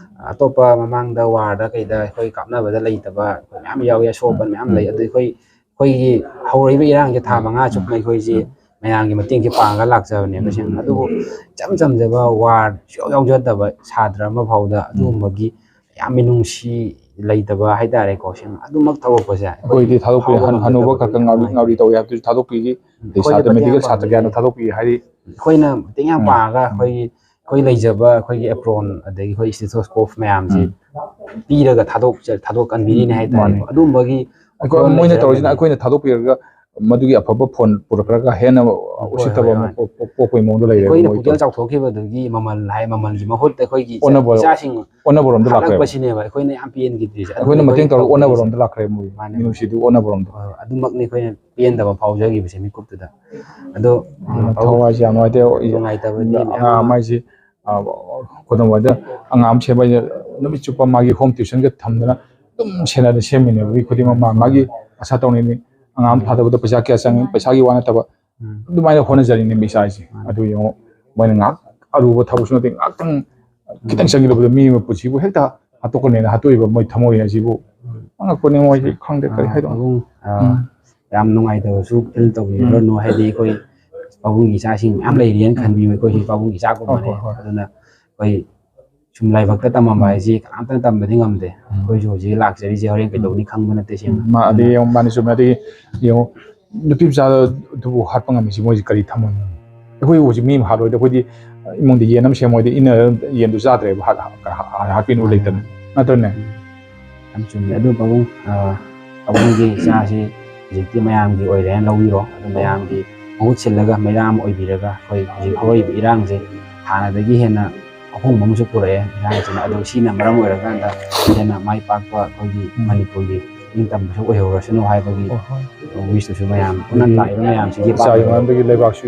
ꯑꯇꯣꯞꯄ ꯃꯃꯥꯡꯗ ꯋꯥꯔꯗ ꯀꯩꯗ ꯑꯩꯈꯣꯏ ꯀꯥꯞꯅꯕꯗ ꯂꯩꯇꯕ ꯑꯩꯈꯣꯏ ꯃꯌꯥꯝ ꯌꯥꯎꯏ, ꯑꯁꯣꯛ ꯑꯄꯟ ꯃꯌꯥꯝ ꯎꯝ꯫ ꯂꯩ꯫ ꯑꯗꯣ ꯑꯩꯈꯣꯏ, ꯑꯩꯈꯣꯏꯒꯤ ꯍꯧꯔꯛꯏꯕ ꯏꯔꯥꯡꯁꯦ ꯊꯥ ꯎꯝ꯫ ꯃꯉꯥ ꯆꯨꯞꯅ ꯑꯩꯈꯣꯏꯁꯤ ꯎꯝ꯫ ꯃꯌꯥꯝꯒꯤ ꯃꯇꯦꯡꯁꯦ ꯄꯥꯡꯉꯒ ꯂꯥꯛꯆꯕꯅꯦꯕ꯫ ꯎꯝ꯫ ꯁꯦꯡꯅ ꯑꯗꯨꯕꯨ ꯏꯆꯝ ꯆꯝꯖꯕ ꯋꯥꯔꯗ ꯁꯨꯡꯌꯥꯎ ꯌꯥꯎꯖꯗꯕ ꯁꯥꯇ꯭ꯔ ꯑꯃ ꯐꯥꯎꯗ ꯎꯝ꯫ ꯑꯗꯨꯒꯨꯝꯕꯒꯤ ꯌꯥꯝ ꯃꯤꯅꯨꯡꯁꯤ ꯂꯩꯇꯕ ꯍꯥꯏꯇꯥꯔꯦꯀꯣ꯫ ꯁꯦꯡꯅ ꯑꯗꯨꯃꯛ ꯊꯧꯔꯛꯄꯁꯦ ꯑꯩꯈꯣꯏꯗꯤ ꯊꯥꯗꯣꯛꯄꯤ꯫ ꯐꯥꯎꯕ ꯍꯟ-, ꯍꯅꯨꯕ ꯉꯝꯖꯗꯕꯗꯨ ꯈꯔ ꯈꯔ ꯉꯥꯎꯔꯤ, ꯅꯨꯡꯉꯥꯏꯇꯦ꯫ ꯉꯥꯎꯔꯤ ꯇꯧꯋꯦ ꯍꯥꯏꯕꯗꯨꯁꯨ ꯊꯥꯗꯣꯛꯄꯤꯈꯤ꯫ ꯑꯗꯩ ꯑꯩꯈꯣꯏꯗ ꯁꯥꯇ꯭ꯔ ꯃꯇꯦꯡ ꯃꯦꯗꯤꯀꯦꯜ ꯁꯥꯇ꯭ꯔ ꯄꯥꯡꯕꯤꯔꯤꯅꯦ꯫ ꯀꯌꯥꯅ ꯊꯥꯗꯣꯛꯄꯤꯈꯤ ꯍꯥꯏꯗꯤ꯫ ꯑꯩꯈꯣꯏꯅ ꯃꯇꯦꯡ ꯌꯥꯝ ꯎꯝ꯫ ꯄꯥꯡꯉꯒ ꯎꯝ꯫ ꯑꯩꯈꯣꯏꯒꯤ, ꯑꯩꯈꯣꯏ ꯂꯩꯖꯕ ꯑꯩꯈꯣꯏꯒꯤ ꯑꯦꯄ꯭ꯔꯣꯟ ꯑꯗꯒꯤ ꯑꯩꯈꯣꯏ ꯏꯁꯇꯦꯊꯣꯁꯀꯣꯞ ꯃꯌꯥꯝꯁꯤ ꯎꯝ꯫ ꯄꯤꯔꯒ ꯊꯥꯗꯣꯛꯆ-, ꯊꯥꯗꯣꯛꯍꯟꯕꯤꯔꯤꯅꯦ ꯍꯥꯏꯇꯥꯔꯦꯀꯣ꯫ ꯃꯥꯅꯤ꯫ ꯑꯗꯨꯝꯕꯒꯤ ꯑꯩꯈꯣꯏ ꯋꯥꯈꯜꯂꯣꯟ ꯃꯣꯏꯅ ꯇꯧꯔꯤꯁꯤꯅ ꯂꯩꯖꯔꯝꯕꯅꯤ꯫ ꯑꯩꯈꯣꯏꯅ ꯊꯥꯗꯣꯛꯄꯤꯔꯒ ꯃꯗꯨꯒꯤ ꯑꯐꯕ ꯐꯣꯟ ꯄꯨꯔꯛꯈ꯭ꯔꯒ ꯍꯦꯟꯅ ꯍꯣꯏ, ꯎꯁꯤꯠꯇꯕ ꯍꯣꯏ, ꯑꯃ ꯍꯣꯏ꯫ ꯄꯣꯛ-, ꯄꯣꯛ-, ꯄꯣꯛꯄꯒꯤ ꯃꯑꯣꯡꯗ ꯂꯩꯔꯦꯕ ꯑꯩꯈꯣꯏꯅ ꯃꯣꯏ ꯄꯨꯛꯆꯦꯜ ꯇꯧꯔꯤꯁꯦ꯫ ꯆꯥꯎꯊꯣꯛꯈꯤꯕꯗꯨꯒꯤ ꯃꯃꯜ ꯍꯥꯏ, ꯃꯃꯜꯒꯤ ꯃꯍꯨꯠꯇ ꯑꯩꯈꯣꯏꯒꯤ ꯏꯆꯥ-, ꯑꯣꯟꯅꯕ-, ꯏꯆꯥꯁꯤꯡ ꯑꯣꯟꯅꯕꯔꯣꯝꯗ ꯂꯥꯛꯈ꯭ꯔꯦꯕ꯫ ꯍꯥꯠꯂꯛꯄꯁꯤꯅꯦꯕ ꯑꯩꯈꯣꯏꯅ ꯌꯥꯝ ꯄꯦꯟꯈꯤꯗ꯭ꯔꯤꯁꯦ꯫ ꯑꯗꯨꯅ ꯑꯩꯈꯣꯏꯅ ꯃꯇꯦꯡ ꯑꯩꯈꯣꯏꯅ ꯇꯧꯔꯒ ꯇꯧꯗꯣꯏꯁꯦ꯫ ꯑꯣꯟꯅꯕꯔꯣꯝꯗ ꯂꯥꯛꯈ꯭ꯔꯦꯕ ꯃꯣꯏ꯫ ꯃꯥꯅꯦ, ꯃꯥꯅꯦ꯫ ꯃꯤꯅꯨꯡꯁꯤꯗꯨ ꯑꯣꯟꯅꯕꯔꯣꯝꯗ꯫ ꯍꯣꯏ, ꯍꯣꯏ꯫ ꯑꯗꯨꯃꯛꯅꯤ ꯑꯩꯈꯣꯏꯅ ꯄꯦꯟꯗꯕ ꯐꯥꯎꯖꯈꯤꯕꯁꯦ ꯃꯤꯀꯨꯞꯇꯨꯗ꯫ ꯑꯗꯣ, ꯑꯗꯨꯅ ꯑ, ꯊꯋꯥꯏꯁꯦ ꯌꯥꯝ ꯅꯨꯡꯉꯥꯏꯇꯦ꯫ ꯅꯨꯡꯉꯥꯏꯇꯕꯗꯤ ꯃꯌꯥꯝ ꯑꯉꯥꯡ ꯑꯃ ꯑꯃ ꯍꯥꯏꯁꯦ, ꯑ, ꯈꯨꯗꯝ ꯑꯣꯏꯅ ꯑꯉꯥꯡ ꯑꯃ ꯁꯦꯝꯕ ꯍꯥꯏꯁꯦ ꯅꯨꯃꯤꯠ ꯆꯨꯞꯄ ꯃꯥꯒꯤ ꯍꯣꯝ ꯇ꯭ꯌꯨꯁꯟꯒ ꯊꯝꯗꯅ ꯑꯗꯨꯝ ꯁꯦꯟꯅꯔ ꯁꯦꯝꯃꯤꯅꯦꯕ꯫ ꯃꯤ ꯈꯨꯗꯤꯡꯃꯛ ꯃꯥ ꯃꯥꯒꯤ ꯑꯁꯥ ꯇꯧꯅꯤꯡꯉꯤ꯫ ꯑꯉꯥꯡ ꯑꯃ ꯊꯥꯗꯕꯗ ꯄꯩꯁꯥ ꯀꯌꯥ ꯆꯪꯉꯤ, ꯄꯩꯁꯥꯒꯤ ꯋꯥ ꯅꯠꯇꯕ ꯎꯝ꯫ ꯑꯗꯨꯃꯥꯏꯅ ꯍꯣꯠꯅꯖꯔꯤꯅꯦ ꯃꯤ ꯏꯆꯥꯁꯦ꯫ ꯃꯥꯅꯦ꯫ ꯑꯗꯨ ꯌꯦꯡꯉꯣ, ꯃꯣꯏꯅ ꯉꯥꯏꯍꯥꯛ ꯑꯔꯨꯕ ꯊꯕꯛꯁꯨ ꯅꯠꯇꯦ, ꯉꯥꯏꯍꯥꯛꯇꯪ ꯈꯤꯇꯪ ꯎꯝ꯫ ꯆꯪꯁꯤꯜꯂꯨꯕꯗ ꯃꯤ ꯑꯃ ꯄꯨꯟꯁꯤꯕꯨ ꯍꯦꯛꯇ ꯍꯥꯠꯇꯣꯛꯀꯅꯦꯅ ꯍꯥꯠꯇꯣꯛꯏꯕ ꯃꯣꯏ ꯊꯃꯣꯏ ꯍꯥꯏꯁꯤꯕꯨ꯫ ꯑꯉꯛꯄꯅꯤ ꯃꯣꯏꯁꯤ, ꯈꯪꯗꯦ ꯀꯔꯤ ꯑꯥ, ꯍꯥꯏꯗꯣꯏꯅꯣ꯫ ꯄꯥꯕꯨꯡ, ꯑꯥ, ꯎꯝ꯫ ꯌꯥꯝ ꯅꯨꯡꯉꯥꯏꯇꯕꯁꯨ ꯐꯤꯜ ꯇꯧꯕꯤꯔꯨꯔꯅꯨ꯫ ꯎꯝ꯫ ꯍꯥꯏꯗꯤ ꯑꯩꯈꯣꯏ ꯄꯥꯕꯨꯡꯒꯤ ꯏꯆꯥꯁꯤꯡ ꯃꯌꯥꯝ ꯂꯩꯔꯤꯅ ꯎꯝ꯫ ꯈꯟꯕꯤꯌꯨ꯫ ꯑꯩꯈꯣꯏꯁꯨ ꯄꯥꯕꯨꯡꯒꯤ ꯏꯆꯥꯒꯨꯝꯕꯅꯦ꯫ ꯍꯣꯏ, ꯍꯣꯏ, ꯍꯣꯏ꯫ ꯑꯗꯨꯅ ꯑꯩꯈꯣꯏ ꯁꯨꯝ ꯂꯥꯏꯕꯛꯇ ꯇꯝꯃꯝꯕ ꯎꯝ꯫ ꯍꯥꯏꯁꯤ ꯀꯅꯥꯝꯇꯅ ꯇꯝꯕꯗꯤ ꯉꯝꯗꯦ꯫ ꯎꯝ꯫ ꯑꯩꯈꯣꯏꯁꯨ ꯍꯧꯖꯤꯛ ꯂꯥꯛꯆꯔꯤꯁꯦ ꯍꯣꯔꯦꯟ ꯎꯝ꯫ ꯀꯩꯗꯧꯅꯤ ꯈꯪꯕ ꯅꯠꯇꯦ, ꯁꯦꯡꯅ꯫ ꯃꯥ-, ꯑꯗꯨꯅ ꯑꯗꯩ ꯌꯦꯡꯉꯣ, ꯃꯥꯅ ꯆꯨꯝꯃꯦ꯫ ꯑꯗꯩ ꯌꯦꯡꯉꯣ, ꯅꯨꯄꯤ ꯃꯆꯥꯗꯨꯕꯨ ꯍꯥꯠꯄ ꯉꯝꯃꯤꯁꯤ ꯃꯣꯏꯁꯤ ꯀꯔꯤ ꯊꯝꯃꯣꯏꯅꯣ? ꯑꯩꯈꯣꯏ ꯍꯧꯖꯤꯛ ꯃꯤ ꯑꯃ ꯍꯥꯠꯂꯣꯏꯗ ꯑꯩꯈꯣꯏꯗꯤ ꯏꯃꯨꯡꯗ ꯌꯦꯟ ꯑꯃ ꯁꯦꯝꯃꯣꯏꯗꯤ ꯏꯟꯅ ꯌꯦꯟꯗꯨ ꯆꯥꯗ꯭ꯔꯦꯕ, ꯍꯥꯠ-, ꯍꯥꯠ-, ꯍꯥꯠꯄꯤꯅꯕ ꯂꯩꯇꯅ, ꯅꯠꯇ꯭ꯔꯅꯦ? ꯌꯥꯝ ꯆꯨꯝꯃꯦ꯫ ꯑꯗꯨ ꯄꯥꯕꯨꯡ, ꯑ, ꯄꯥꯕꯨꯡꯒꯤ ꯏꯆꯥꯁꯤ ꯍꯧꯖꯤꯛꯇꯤ ꯃꯌꯥꯝꯒꯤ ꯑꯣꯏꯔꯦꯅ ꯂꯧꯕꯤꯔꯣ꯫ ꯑꯗꯨ ꯃꯌꯥꯝꯒꯤ ꯃꯍꯨꯠ ꯁꯤꯜꯂꯒ ꯃꯤꯔꯥ ꯑꯃ ꯑꯣꯏꯕꯤꯔꯒ ꯑꯩꯈꯣꯏ ꯍꯧꯖꯤꯛ ꯍꯧꯔꯛꯏꯕ ꯏꯔꯥꯡꯁꯦ ꯍꯥꯟꯅꯗꯒꯤ ꯍꯦꯟꯅ ꯑꯍꯣꯡꯕ ꯑꯃꯁꯨ ꯄꯨꯔꯛꯑꯦ ꯏꯔꯥꯡꯁꯤꯅ꯫ ꯑꯗꯣ ꯁꯤꯅ ꯃꯔꯝ ꯑꯣꯏꯔꯀꯥꯟꯗ ꯍꯦꯟꯅ ꯃꯥꯏ ꯄꯥꯛꯄ ꯑꯩꯈꯣꯏꯒꯤ ꯎꯝ꯫ ꯃꯅꯤꯄꯨꯔꯒꯤ ꯅꯤꯡꯇꯝꯕꯁꯨ ꯑꯣꯏꯍꯧꯔꯁꯅꯨ ꯍꯥꯏꯕꯒꯤ ꯍꯣꯏ, ꯍꯣꯏ꯫ ꯋꯤꯁꯇꯨꯁꯨ ꯃꯌꯥꯝ ꯄꯨꯟꯅ ꯎꯝ꯫ ꯂꯥꯛꯏꯕ ꯃꯌꯥꯝꯁꯤꯒꯤ ꯏꯆꯥꯒꯤ ꯄꯥꯝꯕ ꯃꯔꯝꯗꯒꯤ ꯂꯩꯕꯥꯛꯁꯨ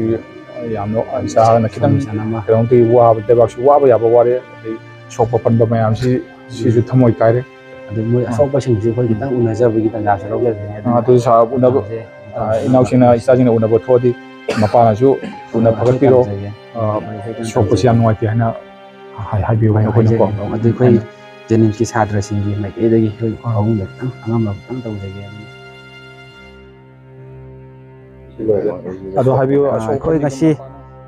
ꯌꯥꯝꯅ ꯏꯆꯥꯅ ꯈꯤꯇꯪ ꯁꯣꯝꯁꯅ ꯑꯃ ꯀꯩꯅꯣꯝꯇ ꯋꯥꯕ, ꯂꯩꯕꯥꯛꯁꯨ ꯋꯥꯕ ꯌꯥꯕ ꯋꯥꯔꯦ, ꯑꯗꯩ ꯁꯣꯛꯄ ꯄꯟꯕ ꯃꯌꯥꯝꯁꯤ ꯁꯤꯁꯨ ꯊꯃꯣꯏ ꯀꯥꯏꯔꯦ꯫ ꯑꯗꯨ ꯃꯣꯏ ꯑꯁꯣꯛꯄꯁꯤꯡꯁꯤ ꯑꯩꯈꯣꯏ ꯈꯤꯇꯪ ꯎꯅꯖꯕꯒꯤ ꯇꯥꯟꯖꯥꯁꯨ ꯂꯧꯖꯒꯦ꯫ ꯑꯗꯨꯅ ꯑꯗꯨ ꯁꯥꯔ ꯎꯅꯕ, ꯃꯇꯝꯁꯦ ꯑ, ꯏꯅꯥꯎꯁꯤꯡꯅ, ꯏꯆꯥꯁꯤꯡꯅ ꯎꯅꯕ ꯊꯣꯛꯑꯗꯤ ꯃꯄꯥꯅꯁꯨ ꯊꯨꯅ ꯑꯩꯈꯣꯏ ꯐꯒꯠꯄꯤꯔꯣ꯫ ꯇꯝꯖꯒꯦ꯫ ꯑ, ꯑꯩꯈꯣꯏ ꯀꯩꯅꯣ ꯁꯣꯛꯄꯁꯤ ꯌꯥꯝ ꯇꯧꯖꯒꯦ꯫ ꯅꯨꯡꯉꯥꯏꯇꯦ ꯍꯥꯏꯅ ꯍꯥꯏ-, ꯍꯥꯏꯕꯤꯌꯨ ꯍꯥꯏꯅ ꯑꯩꯈꯣꯏꯅꯀꯣ꯫ ꯍꯥꯏꯖꯒꯦ꯫ ꯑꯗꯨ ꯑꯩꯈꯣꯏ ꯖꯦꯅꯤꯝꯁꯀꯤ ꯁꯥꯇ꯭ꯔꯁꯤꯡꯒꯤ ꯃꯥꯏꯀꯩꯗꯒꯤ ꯑꯩꯈꯣꯏ ꯑꯥ꯫ ꯄꯥꯕꯨꯡꯗ ꯈꯤꯇꯪ ꯑꯉꯝꯕ ꯈꯤꯇꯪ ꯇꯧꯖꯒꯦ꯫ ꯑꯗꯣ ꯍꯥꯏꯕꯤꯌꯨ, ꯑ, ꯑꯁꯣꯛꯄ ꯑꯩꯈꯣꯏ ꯉꯁꯤ,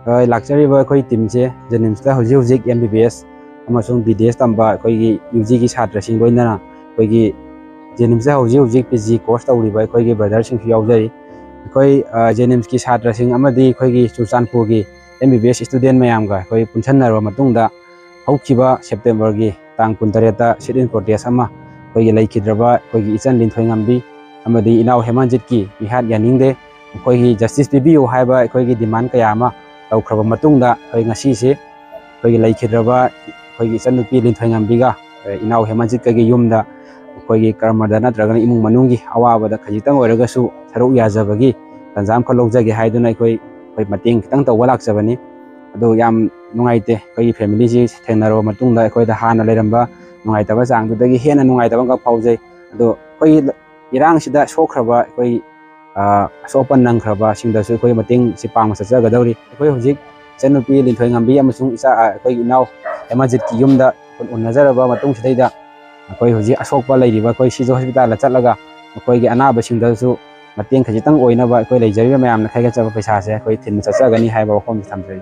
ꯑ, ꯂꯥꯛꯆꯔꯤꯕ ꯑꯩꯈꯣꯏ ꯇꯤꯝꯁꯦ ꯖꯦꯅꯤꯝꯁꯇ ꯍꯧꯖꯤꯛ ꯍꯧꯖꯤꯛ ꯑꯦꯝ ꯕꯤ ꯕꯤ ꯑꯦꯁ ꯑꯃꯁꯨꯡ ꯕꯤ ꯗꯤ ꯑꯦꯁ ꯇꯝꯕ ꯑꯩꯈꯣꯏꯒꯤ ꯌꯨ ꯖꯤꯒꯤ ꯁꯥꯇ꯭ꯔꯁꯤꯡ, ꯂꯣꯏꯅꯅ ꯑꯩꯈꯣꯏꯒꯤ ꯖꯦꯅꯤꯝꯁꯇ ꯍꯧꯖꯤꯛ ꯍꯧꯖꯤꯛ ꯄꯤ ꯖꯤ ꯀꯣꯔꯁ ꯇꯧꯔꯤꯕ ꯑꯩꯈꯣꯏꯒꯤ ꯕ꯭ꯔꯗꯔꯁꯤꯡꯁꯨ ꯌꯥꯎꯖꯔꯤ꯫ ꯑꯩꯈꯣꯏ, ꯑ, ꯖꯦꯅꯤꯝꯁꯀꯤ ꯁꯥꯇ꯭ꯔꯁꯤꯡ ꯑꯃꯗꯤ ꯑꯩꯈꯣꯏꯒꯤ ꯆꯨꯔꯆꯥꯟꯄꯨꯔꯒꯤ ꯑꯦꯝ ꯕꯤ ꯕꯤ ꯑꯦꯁ ꯏꯁꯇꯨꯗꯦꯟ ꯃꯌꯥꯝꯒ ꯑꯩꯈꯣꯏ ꯄꯨꯟꯁꯤꯟꯅꯔꯕ ꯃꯇꯨꯡꯗ, ꯍꯧꯈꯤꯕ ꯁꯦꯞꯇꯦꯝꯕꯔꯒꯤ ꯇꯥꯡ ꯀꯨꯟꯇꯔꯦꯠꯇ sit-in protest ꯑꯃ ꯑꯩꯈꯣꯏꯒꯤ ꯂꯩꯈꯤꯗ꯭ꯔꯕ ꯑꯩꯈꯣꯏꯒꯤ ꯏꯆꯟ ꯂꯤꯟꯊꯣꯏꯉꯝꯕꯤ ꯑꯃꯗꯤ ꯏꯅꯥꯎ ꯍꯦꯃꯟꯖꯤꯠꯀꯤ ꯃꯤꯍꯥꯠ ꯌꯥꯅꯤꯡꯗꯦ, ꯃꯈꯣꯏꯒꯤ justice ꯄꯤꯕꯤꯌꯨ ꯍꯥꯏꯕ ꯑꯩꯈꯣꯏꯒꯤ demand ꯀꯌꯥ ꯑꯃ ꯇꯧꯈ꯭ꯔꯕ ꯃꯇꯨꯡꯗ, ꯑꯩꯈꯣꯏ ꯉꯁꯤꯁꯦ ꯑꯩꯈꯣꯏꯒꯤ ꯂꯩꯈꯤꯗ꯭ꯔꯕ ꯑꯩꯈꯣꯏꯒꯤ ꯏꯆꯟꯅꯨꯄꯤ ꯂꯤꯟꯊꯣꯏꯉꯝꯕꯤꯒ, ꯑ, ꯏꯅꯥꯎ ꯍꯦꯃꯟꯖꯤꯠꯀꯒꯤ ꯌꯨꯝꯗ ꯑꯩꯈꯣꯏꯒꯤ ꯀꯔꯃꯗ ꯅꯠꯇ꯭ꯔꯒꯅ ꯏꯃꯨꯡ ꯃꯅꯨꯡꯒꯤ ꯑꯋꯥꯕꯗ ꯈꯖꯤꯛꯇꯪ ꯑꯣꯏꯔꯒꯁꯨ ꯁꯔꯨꯛ ꯌꯥꯖꯕꯒꯤ ꯇꯥꯟꯖꯥ ꯑꯃꯈꯛ ꯂꯧꯖꯒꯦ ꯍꯥꯏꯗꯨꯅ ꯑꯩꯈꯣꯏ, ꯑꯩꯈꯣꯏ ꯃꯇꯦꯡ ꯈꯤꯇꯪ ꯇꯧꯕ ꯂꯥꯛꯆꯕꯅꯤ꯫ ꯑꯗꯨ ꯌꯥꯝ ꯅꯨꯡꯉꯥꯏꯇꯦ, ꯑꯩꯈꯣꯏꯒꯤ ꯐꯦꯃꯤꯂꯤꯁꯤ ꯊꯦꯡꯅꯔꯕ ꯃꯇꯨꯡꯗ ꯑꯩꯈꯣꯏꯗ ꯍꯥꯟꯅ ꯂꯩꯔꯝꯕ ꯅꯨꯡꯉꯥꯏꯇꯕ ꯆꯥꯡꯗꯨꯗꯒꯤ ꯍꯦꯟꯅ ꯅꯨꯡꯉꯥꯏꯇꯕ ꯑꯃꯈꯛ ꯐꯥꯎꯖꯩ꯫ ꯑꯗꯣ ꯑꯩꯈꯣꯏꯒꯤ ꯏꯔꯥꯡꯁꯤꯗ ꯁꯣꯛꯈ꯭ꯔꯕ ꯑꯩꯈꯣꯏ, ꯑ, ꯑꯁꯣꯛ ꯑꯄꯟ ꯅꯪꯈ꯭ꯔꯕꯁꯤꯡꯗꯁꯨ ꯑꯩꯈꯣꯏ ꯃꯇꯦꯡꯁꯤ ꯄꯥꯡꯕ ꯆꯠꯆꯒꯗꯧꯔꯤ꯫ ꯑꯩꯈꯣꯏ ꯍꯧꯖꯤꯛ ꯏꯆꯟꯅꯨꯄꯤ ꯂꯤꯟꯊꯣꯏꯉꯝꯕꯤ ꯑꯃꯁꯨꯡ ꯏꯆꯥ, ꯑ, ꯑꯩꯈꯣꯏꯒꯤ ꯏꯅꯥꯎ ꯍꯦꯃꯟꯖꯤꯠꯀꯤ ꯌꯨꯝꯗ ꯎꯟ-, ꯎꯅꯖꯔꯕ ꯃꯇꯨꯡꯁꯤꯗꯩꯗ ꯑꯩꯈꯣꯏ ꯍꯧꯖꯤꯛ ꯑꯁꯣꯛꯄ ꯂꯩꯔꯤꯕ ꯑꯩꯈꯣꯏ ꯁꯤꯖ ꯍꯣꯁꯄꯤꯇꯥꯜꯗ ꯆꯠꯂꯒ ꯃꯈꯣꯏꯒꯤ ꯑꯅꯥꯕꯁꯤꯡꯗꯁꯨ ꯃꯇꯦꯡ ꯈꯖꯤꯛꯇꯪ ꯑꯣꯏꯅꯕ ꯑꯩꯈꯣꯏ ꯂꯩꯖꯔꯤꯕ ꯃꯌꯥꯝꯅ ꯈꯥꯏꯒꯠꯆꯕ ꯄꯩꯁꯥꯁꯦ ꯑꯩꯈꯣꯏ ꯊꯤꯟꯕ ꯆꯠꯆꯒꯅꯤ ꯍꯥꯏꯕ ꯋꯥꯐꯝꯁꯤ ꯊꯝꯖꯔꯤ꯫